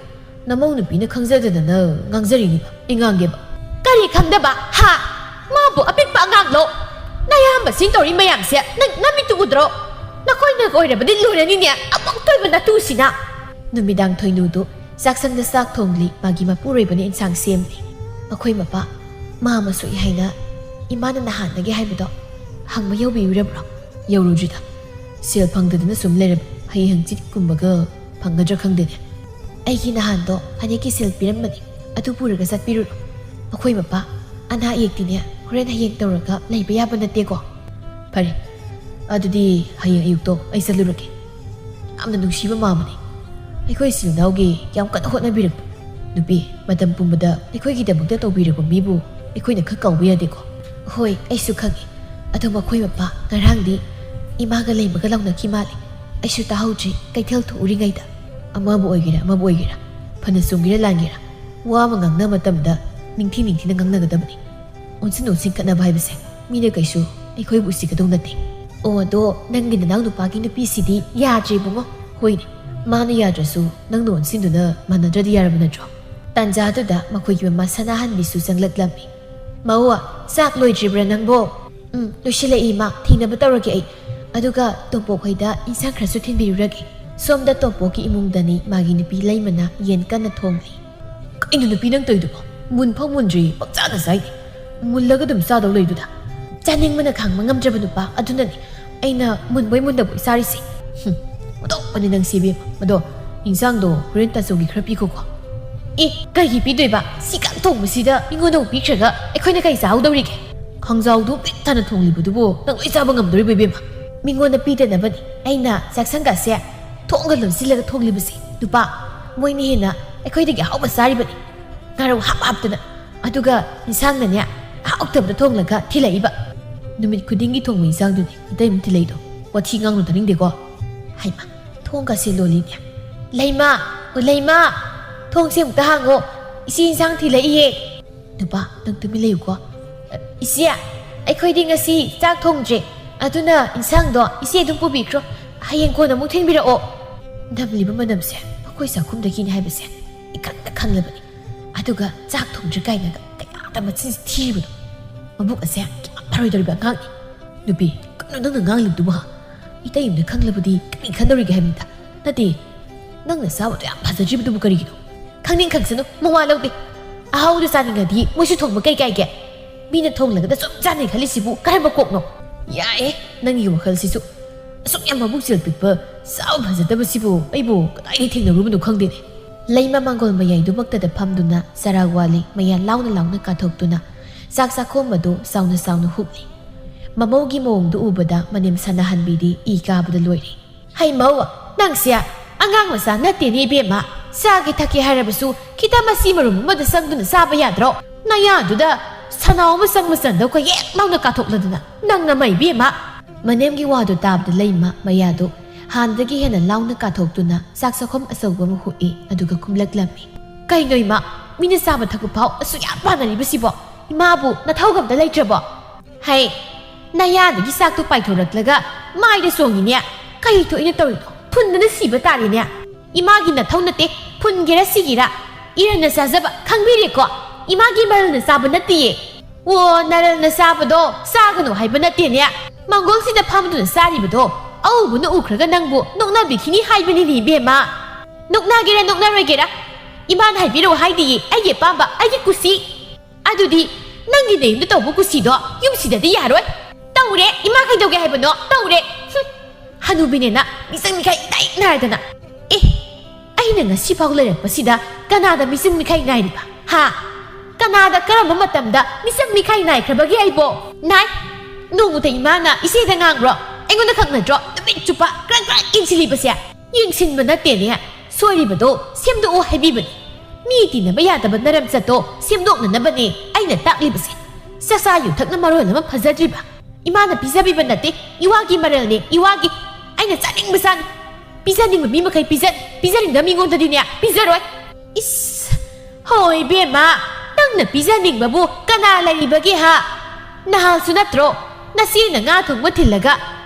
ꯅꯃꯧ ꯅꯨꯄꯤꯅ ꯈꯪꯖꯗꯗꯅ ꯉꯥꯡꯖꯔꯤꯅꯤꯕ꯫ ꯑꯩ ꯉꯥꯡꯒꯦꯕ꯫ ꯀꯔꯤ ꯈꯪꯗꯕ? ꯍꯥ? ꯃꯥꯕꯨ ꯑꯄꯤꯛꯄ ꯑꯉꯥꯡꯂꯣ? ꯅꯌꯥꯝꯕꯁꯤꯡ ꯇꯧꯔꯤ ꯃꯌꯥꯝꯁꯦ ꯅꯪ ꯅꯃꯤꯠꯇꯨ ꯎꯗ꯭ꯔꯣ? ꯅꯈꯣꯏꯅ ꯑꯣꯏꯔꯕꯗꯤ ꯂꯣꯏꯔꯅꯤꯅꯦ, ꯑꯃꯨꯛꯇꯣꯏꯕ ꯅꯥꯇꯨꯁꯤꯅ꯫ ꯅꯨꯃꯤꯗꯥꯡ ꯊꯣꯏꯅꯨꯗꯨ ꯆꯥꯛꯁꯪꯗ ꯆꯥꯛ ꯊꯣꯡꯂꯤ, ꯃꯥꯒꯤ ꯃꯄꯨꯔꯣꯏꯕꯅ ꯏꯟꯁꯥꯡ ꯁꯦꯝꯂꯤ꯫ ꯃꯈꯣꯏ ꯃꯄꯥ, ꯃꯥ ꯑꯃ ꯁꯣꯛꯏ ꯍꯥꯏꯅ ꯏꯃꯥꯅ ꯅꯍꯥꯟꯗꯒꯤ ꯍꯥꯏꯕꯗꯣ ꯍꯪꯕ ꯌꯧꯕꯤꯔꯨꯔꯕ꯭ꯔꯣ? ꯌꯧꯔꯨꯗ꯭ꯔꯤꯗ꯫ ꯁꯦꯜ ꯐꯪꯗꯗꯅ ꯁꯨꯝ ꯂꯩꯔꯕ, ꯍꯌꯦꯡ ꯍꯪꯆꯤꯠꯀꯨꯝꯕꯒ ꯐꯪꯒꯗ꯭ꯔꯥ ꯈꯪꯗꯦꯅꯦ꯫ ꯑꯩꯒꯤ ꯅꯍꯥꯟꯗꯣ ꯐꯅꯦꯛꯀꯤ ꯁꯦꯜ ꯄꯤꯔꯝꯕꯅꯤ, ꯑꯗꯨ ꯄꯨꯔꯒ ꯆꯠꯄꯤꯔꯨꯔꯣ꯫ ꯑꯩꯈꯣꯏ ꯃꯄꯥ, ꯑꯅꯥ ꯑꯌꯦꯛꯇꯤꯅꯦ ꯍꯣꯔꯦꯟ ꯍꯌꯦꯡ ꯇꯧꯔꯒ ꯂꯩꯕ ꯌꯥꯕ ꯅꯠꯇꯦꯀꯣ꯫ ꯐꯔꯦ, ꯑꯗꯨꯗꯤ ꯍꯌꯦꯡ ꯑꯌꯨꯛꯇꯣ ꯑꯩ ꯆꯠꯂꯨꯔꯒꯦ꯫ ꯌꯥꯝꯅ ꯅꯨꯡꯁꯤꯕ ꯃꯥꯃꯅꯤ꯫ ꯑꯩꯈꯣꯏ ꯏꯆꯤꯜ ꯏꯅꯥꯎꯒꯤ ꯌꯥꯝ ꯀꯟꯅ ꯍꯣꯠꯅꯕꯤꯔꯛꯄ ꯅꯨꯄꯤ, ꯃꯇꯝ ꯄꯨꯝꯕꯗ ꯑꯩꯈꯣꯏꯒꯤꯗꯃꯛꯇ ꯇꯧꯕꯤꯔꯛꯄ ꯃꯤꯕꯨ ꯑꯩꯈꯣꯏꯅ ꯈꯛ ꯀꯥꯎꯕ ꯌꯥꯗꯦꯀꯣ꯫ ꯍꯣꯏ, ꯑꯩꯁꯨ ꯈꯪꯉꯤ꯫ ꯑꯗꯣ ꯃꯈꯣꯏ ꯃꯄꯥ ꯉꯔꯥꯡꯗꯤ ꯏꯃꯥꯒ ꯂꯩꯃꯒ ꯂꯥꯎꯅꯈꯤ ꯃꯥꯜꯂꯦ꯫ ꯑꯩꯁꯨ ꯇꯥꯍꯧꯗ꯭ꯔꯤ, ꯀꯩꯊꯦꯜ ꯊꯣꯛꯎꯔꯤꯉꯩꯗ꯫ ꯑꯃꯕꯨ ꯑꯣꯏꯒꯦꯔꯥ, ꯑꯃꯕꯨ ꯑꯣꯏꯒꯦꯔꯥ, ꯐꯅ ꯆꯨꯝꯒꯦꯔꯥ ꯂꯥꯟꯒꯦꯔꯥ, ꯋꯥ ꯑꯃ ꯉꯥꯡꯅꯕ ꯃꯇꯝꯗ ꯅꯤꯡꯊꯤ ꯅꯤꯡꯊꯤꯅ ꯉꯥꯡꯅꯒꯗꯕꯅꯤ꯫ ꯑꯣꯟꯁꯤꯟ ꯑꯣꯟꯁꯤꯟ ꯈꯠꯅꯕ ꯍꯥꯏꯕꯁꯦ ꯃꯤꯅ ꯀꯩꯁꯨ ꯑꯩꯈꯣꯏꯕꯨ ꯎꯁꯤꯠꯀꯗꯧ ꯅꯠꯇꯦ꯫ ꯑꯣ, ꯑꯗꯣ ꯅꯪꯒꯤ ꯅꯅꯥꯎ ꯅꯨꯄꯥꯒꯤ ꯅꯨꯄꯤꯁꯤꯗꯤ ꯌꯥꯗ꯭ꯔꯦ ꯏꯕꯨꯡꯉꯣ꯫ ꯍꯣꯏꯅꯦ, ꯃꯥꯅ ꯌꯥꯗ꯭ꯔꯁꯨ ꯅꯪꯅ ꯑꯣꯟꯁꯤꯟꯗꯨꯅ ꯃꯥꯟꯅꯗ꯭ꯔꯗꯤ ꯌꯥꯔꯕ ꯅꯠꯇ꯭ꯔꯣ? ꯇꯥꯟꯖꯥꯗꯨꯗ ꯃꯈꯣꯏꯒꯤ ꯃꯃꯥ ꯁꯅꯥꯍꯟꯕꯤꯁꯨ ꯆꯪꯂꯛꯂꯝꯃꯤ꯫ ꯃꯧ, ꯆꯥꯛ ꯂꯣꯏꯗ꯭ꯔꯤꯕ꯭ꯔꯥ ꯅꯪꯕꯣ? ꯎꯝ, ꯂꯣꯏꯁꯤꯜꯂꯛꯏ ꯏꯃꯥ, ꯊꯦꯡꯅꯕ ꯇꯧꯔꯒꯦ ꯑꯩ꯫ ꯑꯗꯨꯒ ꯇꯣꯝꯄꯣꯛ ꯍꯣꯏꯗ ꯏꯟꯁꯥꯡ ꯈꯔꯁꯨ ꯊꯤꯟꯕꯤꯔꯨꯔꯒꯦ꯫ ꯁꯣꯝꯗ ꯇꯣꯝꯄꯣꯛꯀꯤ ꯏꯃꯨꯡꯗꯅꯤ ꯃꯥꯒꯤ ꯅꯨꯄꯤ ꯂꯩꯃꯅ ꯌꯦꯟ ꯀꯟꯅ ꯊꯣꯡꯂꯤ꯫ ꯀꯩꯅꯣ ꯅꯨꯄꯤ ꯅꯪ ꯇꯧꯔꯤꯗꯨꯕꯣ? ꯃꯨꯟ ꯐꯥꯎ ꯃꯨꯟꯗ꯭ꯔꯤ, ꯄꯪꯆꯥꯗ ꯆꯥꯏꯅꯦ꯫ ꯃꯨꯜꯂꯒ ꯑꯗꯨꯝ ꯆꯥꯗꯧ ꯂꯩꯗꯨꯗ꯫ ꯆꯥꯅꯤꯡꯕꯅ ꯈꯥꯡꯕ ꯉꯝꯗ꯭ꯔꯕ ꯅꯨꯄꯥ ꯑꯗꯨꯅꯅꯤ ꯑꯩꯅ ꯃꯨꯟꯕꯣꯏ ꯃꯨꯟꯗꯕꯣꯏ ꯆꯥꯔꯤꯁꯦ꯫ ꯍꯨꯝ, ꯑꯣꯟꯊꯣꯛꯄꯅꯤ ꯅꯪꯁꯤ ꯏꯕꯦꯝꯃ꯫ ꯑꯗꯣ ꯏꯟꯁꯥꯡꯗꯣ ꯍꯣꯔꯦꯟ ꯇꯥꯆꯧꯒꯤ ꯈꯔ ꯄꯤꯈꯣꯀꯣ꯫ ꯑꯦ, ꯀꯩꯒꯤ ꯄꯤꯗꯣꯏꯕ? ꯁꯤ ꯈꯛ ꯊꯣꯡꯕꯁꯤꯗ ꯃꯤꯉꯣꯟꯗ ꯑꯃꯨꯛ ꯄꯤꯈ꯭ꯔꯒ ꯑꯩꯈꯣꯏꯅ ꯀꯩ ꯆꯥꯍꯧꯗꯧꯔꯤꯒꯦ? ꯈꯥꯡꯖꯥꯎꯗꯨ ꯄꯤꯛ ꯊꯟꯅ ꯊꯣꯡꯂꯤꯕꯗꯨꯕꯨ ꯅꯪ ꯂꯣꯏ ꯆꯥꯕ ꯉꯝꯗꯣꯔꯤꯕ ꯏꯕꯦꯝꯃ? ꯃꯤꯉꯣꯟꯗ ꯄꯤꯗꯅꯕꯅꯤ ꯑꯩꯅ ꯆꯥꯛꯁꯪꯒꯥꯁꯦ ꯊꯣꯡꯒ ꯂꯣꯟꯁꯤꯜꯂꯒ ꯊꯣꯡꯂꯤꯕꯁꯦ꯫ ꯅꯨꯄꯥ, ꯃꯣꯏꯅ ꯍꯦꯟꯅ ꯑꯩꯈꯣꯏꯗꯒꯤ ꯑꯍꯥꯎꯕ ꯆꯥꯔꯤꯕꯅꯤ꯫ ꯉꯥꯔꯧ ꯍꯥꯞ ꯍꯥꯞꯇꯅ꯫ ꯑꯗꯨꯒ ꯏꯟꯁꯥꯡꯅꯅꯦ ꯑꯍꯥꯎꯇꯕꯗ ꯊꯣꯡꯂꯒ ꯊꯤꯜꯂꯛꯏꯕ꯫ ꯅꯨꯃꯤꯠ ꯈꯨꯗꯤꯡꯒꯤ ꯊꯣꯡꯕ ꯏꯟꯁꯥꯡꯗꯨꯅꯤ ꯏꯇꯩꯃ ꯊꯤꯜꯂꯛꯏꯗꯣ꯫ ꯋꯥꯊꯤ ꯉꯥꯡꯅꯨ ꯇꯥꯅꯤꯡꯗꯦꯀꯣ꯫ ꯍꯩꯃ, ꯊꯣꯡꯒꯁꯦ ꯂꯣꯜꯂꯤꯅꯦ꯫ "ꯂꯩꯃ, ꯑꯣ ꯂꯩꯃ, ꯊꯣꯡꯁꯦ ꯑꯃꯨꯛꯇ ꯍꯥꯡꯉꯣ꯫ ꯏꯆꯦ ꯏꯟꯁꯥꯡ ꯊꯤꯜꯂꯛꯏꯌꯦ꯫" "ꯅꯨꯄꯥ, ꯅꯪ ꯇꯨꯃꯤꯟ ꯂꯩꯌꯨꯀꯣ꯫ ꯏꯆꯦ, ꯑꯩꯈꯣꯏꯗꯤ ꯉꯁꯤ ꯆꯥꯛ ꯊꯣꯡꯗ꯭ꯔꯦ꯫ ꯑꯗꯨꯅ ꯏꯟꯁꯥꯡꯗꯣ ꯏꯆꯦ ꯑꯗꯨꯝ ꯄꯨꯕꯤꯈ꯭ꯔꯣ꯫ ꯍꯌꯦꯡ ꯀꯣꯟꯅ ꯑꯃꯨꯛ ꯊꯤꯟꯕꯤꯔꯛꯑꯣ꯫" ꯅꯝꯂꯤꯕ ꯃꯅꯝꯁꯦ ꯃꯈꯣꯏ ꯆꯥꯛꯈꯨꯝꯗꯒꯤꯅꯤ ꯍꯥꯏꯕꯁꯦ ꯏꯈꯪꯗ ꯈꯪꯂꯕꯅꯤ꯫ ꯑꯗꯨꯒ ꯆꯥꯛ ꯊꯣꯡꯗ꯭ꯔꯤ ꯀꯥꯏꯅꯒ ꯀꯌꯥꯗ ꯃꯆꯤꯟ ꯊꯤꯔꯤꯕꯅꯣ꯫ ꯃꯕꯨꯛ ꯑꯁꯦ ꯀꯌꯥ ꯐꯔꯣꯏꯗꯧꯔꯤꯕ ꯑꯉꯥꯡꯅꯤ꯫ ꯅꯨꯄꯤ, ꯀꯩꯅꯣ ꯅꯪꯅ ꯉꯥꯡꯂꯤꯕꯗꯨꯕꯨ ꯍꯥ? ꯏꯇꯩ ꯑꯃꯅ ꯈꯪꯂꯕꯗꯤ ꯀꯔꯤ ꯈꯟꯗꯧꯔꯤꯒꯦ ꯍꯥꯏꯕꯅꯤꯗ? ꯅꯠꯇꯦ, ꯅꯪꯅ ꯆꯥꯕꯗꯣ ꯌꯥꯝ ꯐꯖꯗ꯭ꯔꯤꯕꯗꯨꯕꯨ ꯀꯔꯤꯒꯤꯅꯣ? ꯈꯪꯅꯤꯡ ꯈꯪꯁꯅꯨ, ꯃꯋꯥ ꯂꯧꯗꯦ꯫ ꯑꯍꯥꯎꯕꯗ ꯆꯥꯅꯤꯡꯉꯗꯤ ꯃꯣꯏꯁꯨ ꯊꯣꯡꯕ ꯀꯩ ꯀꯥꯏꯒꯦ? ꯃꯤꯅ ꯊꯣꯡꯂꯒꯗ ꯁꯨꯝ ꯆꯥꯅꯩ ꯈꯜꯂꯤꯁꯤꯕꯨ ꯀꯔꯝꯕ ꯀꯣꯛꯅꯣ? ꯌꯥꯏꯌꯦ, ꯅꯪꯒꯤ ꯋꯥꯈꯜꯁꯤꯁꯨ꯫ ꯑꯁꯨꯛ ꯌꯥꯝ ꯃꯕꯨꯛ ꯆꯦꯜ ꯄꯤꯛꯄ, ꯆꯥꯕ ꯐꯖꯗꯕꯁꯤꯕꯨ ꯑꯩꯕꯨ ꯀꯗꯥꯏꯗꯒꯤ ꯊꯦꯡꯅꯔꯨꯕꯅꯣ ꯈꯪꯗꯦꯅꯦ꯫ ꯂꯩꯃ ꯃꯥꯡꯒꯣꯜ ꯃꯌꯥꯏꯗꯨꯃꯛꯇꯗ ꯐꯝꯗꯨꯅ ꯆꯔꯥ ꯋꯥꯜꯂꯤ, ꯃꯌꯥ ꯂꯥꯎꯅ ꯂꯥꯎꯅ ꯀꯥꯊꯣꯛꯇꯨꯅ ꯆꯥꯛ ꯆꯥꯛꯈꯣꯝ ꯑꯗꯨ ꯆꯥꯎꯅ ꯆꯥꯎꯅ ꯍꯨꯞꯂꯤ꯫ ꯃꯃꯧꯒꯤ ꯃꯑꯣꯡꯗꯨ ꯎꯕꯗ ꯃꯅꯦꯝ ꯁꯅꯥꯍꯟꯕꯤꯗꯤ ꯏ ꯀꯥꯕꯗ ꯂꯣꯏꯔꯦ꯫ "ꯍꯩꯃꯧ, ꯅꯪꯁꯦ ꯑꯉꯥꯡ ꯃꯆꯥ ꯅꯠꯇꯦꯅꯦ ꯏꯕꯦꯝꯃ꯫ ꯆꯥꯒꯦ ꯊꯛꯀꯦ ꯍꯥꯏꯔꯕꯁꯨ ꯈꯤꯇ ꯃꯆꯤ ꯃꯔꯨꯝ ꯑꯃꯗ ꯆꯪꯗꯨꯅ ꯆꯥꯕ ꯌꯥꯗ꯭ꯔꯣ? ꯅꯌꯥꯗꯨꯗ ꯁꯅꯥꯎ ꯑꯃ ꯆꯪꯕ ꯆꯟꯗꯧ ꯀꯌꯦꯛ ꯂꯥꯎꯅ ꯀꯥꯊꯣꯛꯂꯗꯅ ꯅꯪꯅ ꯃꯩ ꯏꯕꯦꯝꯃ!" ꯃꯅꯦꯝꯒꯤ ꯋꯥꯗꯨ ꯇꯥꯕꯗ ꯂꯩꯃ ꯃꯌꯥꯗꯨ ꯍꯥꯟꯅꯗꯒꯤ ꯍꯦꯟꯅ ꯂꯥꯎꯅ ꯀꯥꯊꯣꯛꯇꯨꯅ ꯆꯥꯛ ꯆꯥꯛꯈꯣꯝ ꯑꯆꯧꯕ ꯑꯃ ꯍꯨꯛꯏ, ꯑꯗꯨꯒ ꯈꯨꯝꯂꯛꯂꯝꯃꯤ꯫ "ꯀꯩꯅꯣ ꯏꯃꯥ, ꯃꯤꯅ ꯆꯥꯕ ꯊꯛꯄ ꯐꯥꯎ ꯑꯁꯨꯛ ꯌꯥꯝ ꯄꯥꯅꯔꯤꯕꯁꯤꯕꯣ? ꯏꯃꯥꯕꯨ ꯅꯊꯧꯒ ꯑꯝꯇ ꯂꯩꯇ꯭ꯔꯕꯣ? ꯍꯩ, ꯅꯌꯥꯗꯒꯤ ꯆꯥꯛꯇꯨ ꯄꯥꯏꯊꯣꯔꯛꯂꯒ ꯃꯥꯏꯗ ꯆꯣꯡꯉꯤꯅꯦ꯫ ꯀꯔꯤ ꯊꯣꯛꯏꯅ ꯇꯧꯔꯤꯅꯣ? ꯐꯨꯟꯗꯅ ꯁꯤꯕ ꯇꯥꯔꯦꯅꯦ꯫ ꯏꯃꯥꯒꯤ ꯅꯊꯧ ꯅꯠꯇꯦ, ꯐꯨꯟꯒꯦꯔꯥ ꯁꯤꯒꯦꯔꯥ, ꯏꯔꯟꯅ ꯆꯥꯖꯕ, ꯈꯪꯕꯤꯔꯦꯀꯣ? ꯏꯃꯥꯒꯤ ꯃꯔꯜꯅ ꯆꯥꯕ ꯅꯠꯇꯦꯌꯦ꯫" "ꯑꯣ, ꯅꯔꯜꯅ ꯆꯥꯕꯗꯣ ꯆꯥꯒꯅꯨ ꯍꯥꯏꯕ ꯅꯠꯇꯦꯅꯦ꯫ ꯃꯥꯡꯒꯣꯜꯁꯤꯗ ꯐꯝꯗꯨꯅ ꯆꯥꯔꯤꯕꯗꯣ ꯑꯎꯕꯅ ꯎꯈ꯭ꯔꯒ ꯅꯪꯕꯨ ꯅꯣꯛꯅꯕꯤꯈꯤꯅꯤ ꯍꯥꯏꯕꯅꯤꯅꯦ ꯏꯕꯦꯝꯃ꯫ ꯅꯣꯛꯅꯒꯦꯔꯥ ꯅꯣꯛꯅꯔꯣꯏꯒꯦꯔꯥ, ꯏꯃꯥꯅ ꯍꯥꯏꯕꯤꯔꯛꯑꯣ ꯍꯥꯏꯗꯤꯌꯦ, ꯑꯩꯒꯤ ꯑꯄꯥꯝꯕ, ꯑꯩꯒꯤ ꯀꯨꯁꯤ꯫ ꯑꯗꯨꯗꯤ ꯅꯪꯒꯤ ꯅꯌꯨꯝꯗ ꯇꯧꯕ ꯀꯨꯁꯤꯗꯣ ꯌꯨꯝꯁꯤꯗꯗꯤ ꯌꯥꯔꯣꯏ꯫ ꯇꯧꯔꯦ, ꯏꯃꯥ ꯀꯩꯗꯧꯒꯦ ꯍꯥꯏꯕꯅꯣ? ꯇꯧꯔꯦ꯫ ꯍꯨꯝ, ꯍꯅꯨꯕꯤꯅꯦꯅ ꯃꯤꯆꯪ ꯃꯤꯈꯥꯏ ꯏꯅꯥꯏ ꯅꯥꯏꯗꯅ꯫ ꯑꯦ, ꯑꯩꯅ ꯉꯁꯤꯐꯥꯎ ꯂꯩꯔꯛꯄꯁꯤꯗ ꯀꯅꯥꯗ ꯃꯤꯆꯪ ꯃꯤꯈꯥꯏ ꯅꯥꯏꯔꯤꯕ? ꯍꯥ? ꯀꯅꯥꯗ ꯀꯔꯝꯕ ꯃꯇꯝꯗ ꯃꯤꯆꯪ ꯃꯤꯈꯥꯏ ꯅꯥꯏꯈ꯭ꯔꯕꯒꯦ ꯑꯩꯕꯣ? ꯅꯥꯏ꯫ ꯅꯣꯡꯃꯇ ꯏꯃꯥꯅ ꯏꯆꯦꯗ ꯉꯥꯡꯕ꯭ꯔꯣ? ꯑꯩꯉꯣꯟꯗ ꯈꯛ ꯅꯠꯇ꯭ꯔꯣ ꯅꯨꯃꯤꯠ ꯆꯨꯞꯄ ꯀ꯭ꯔꯛ ꯀ꯭ꯔꯛ ꯌꯦꯡꯁꯤꯜꯂꯤꯕꯁꯦ? ꯌꯦꯡꯁꯤꯟꯕ ꯅꯠꯇꯦꯅꯦ, ꯁꯣꯏꯔꯤꯕꯗꯣ ꯁꯦꯝꯗꯣꯛꯑꯣ ꯍꯥꯏꯕꯤꯕꯅꯤ꯫ ꯃꯤ ꯇꯤꯟꯅꯕ ꯌꯥꯗꯕ ꯅꯔꯝꯆꯠꯇꯣ ꯁꯦꯝꯗꯣꯛꯅꯅꯕꯅꯦ ꯑꯩꯅ ꯇꯥꯛꯂꯤꯕꯁꯦ꯫ ꯆꯥꯛꯆꯥ ꯌꯨꯊꯛꯅ ꯃꯔꯣꯜ ꯑꯃ ꯐꯖꯗ꯭ꯔꯤꯕ꯫ ꯏꯃꯥꯅ ꯄꯤꯖꯕꯤꯕ ꯅꯠꯇꯦ, ꯏꯋꯥꯒꯤ ꯃꯔꯜꯅꯦ, ꯏꯋꯥꯒꯤ꯫ ꯑꯩꯅ ꯆꯥꯅꯤꯡꯕ ꯆꯥꯅꯤ꯫ ꯄꯤꯖꯅꯤꯡꯕ ꯃꯤ ꯃꯈꯩ ꯄꯤꯖꯅꯤ, ꯄꯤꯖꯅꯤꯡꯗꯕ ꯃꯤꯉꯣꯟꯗꯗꯤꯅꯦ ꯄꯤꯖꯔꯣꯏ꯫ ꯏꯁ, ꯍꯣ ꯏꯕꯦꯝꯃ, ꯅꯪꯅ ꯄꯤꯖꯅꯤꯡꯕꯕꯨ ꯀꯅꯥ ꯂꯩꯔꯤꯕꯒꯦ ꯍꯥ? ꯅꯍꯥꯟꯁꯨ ꯅꯠꯇ꯭ꯔꯣ ꯅꯆꯦꯅ ꯉꯥ ꯊꯣꯡꯕ ꯊꯤꯜꯂꯒ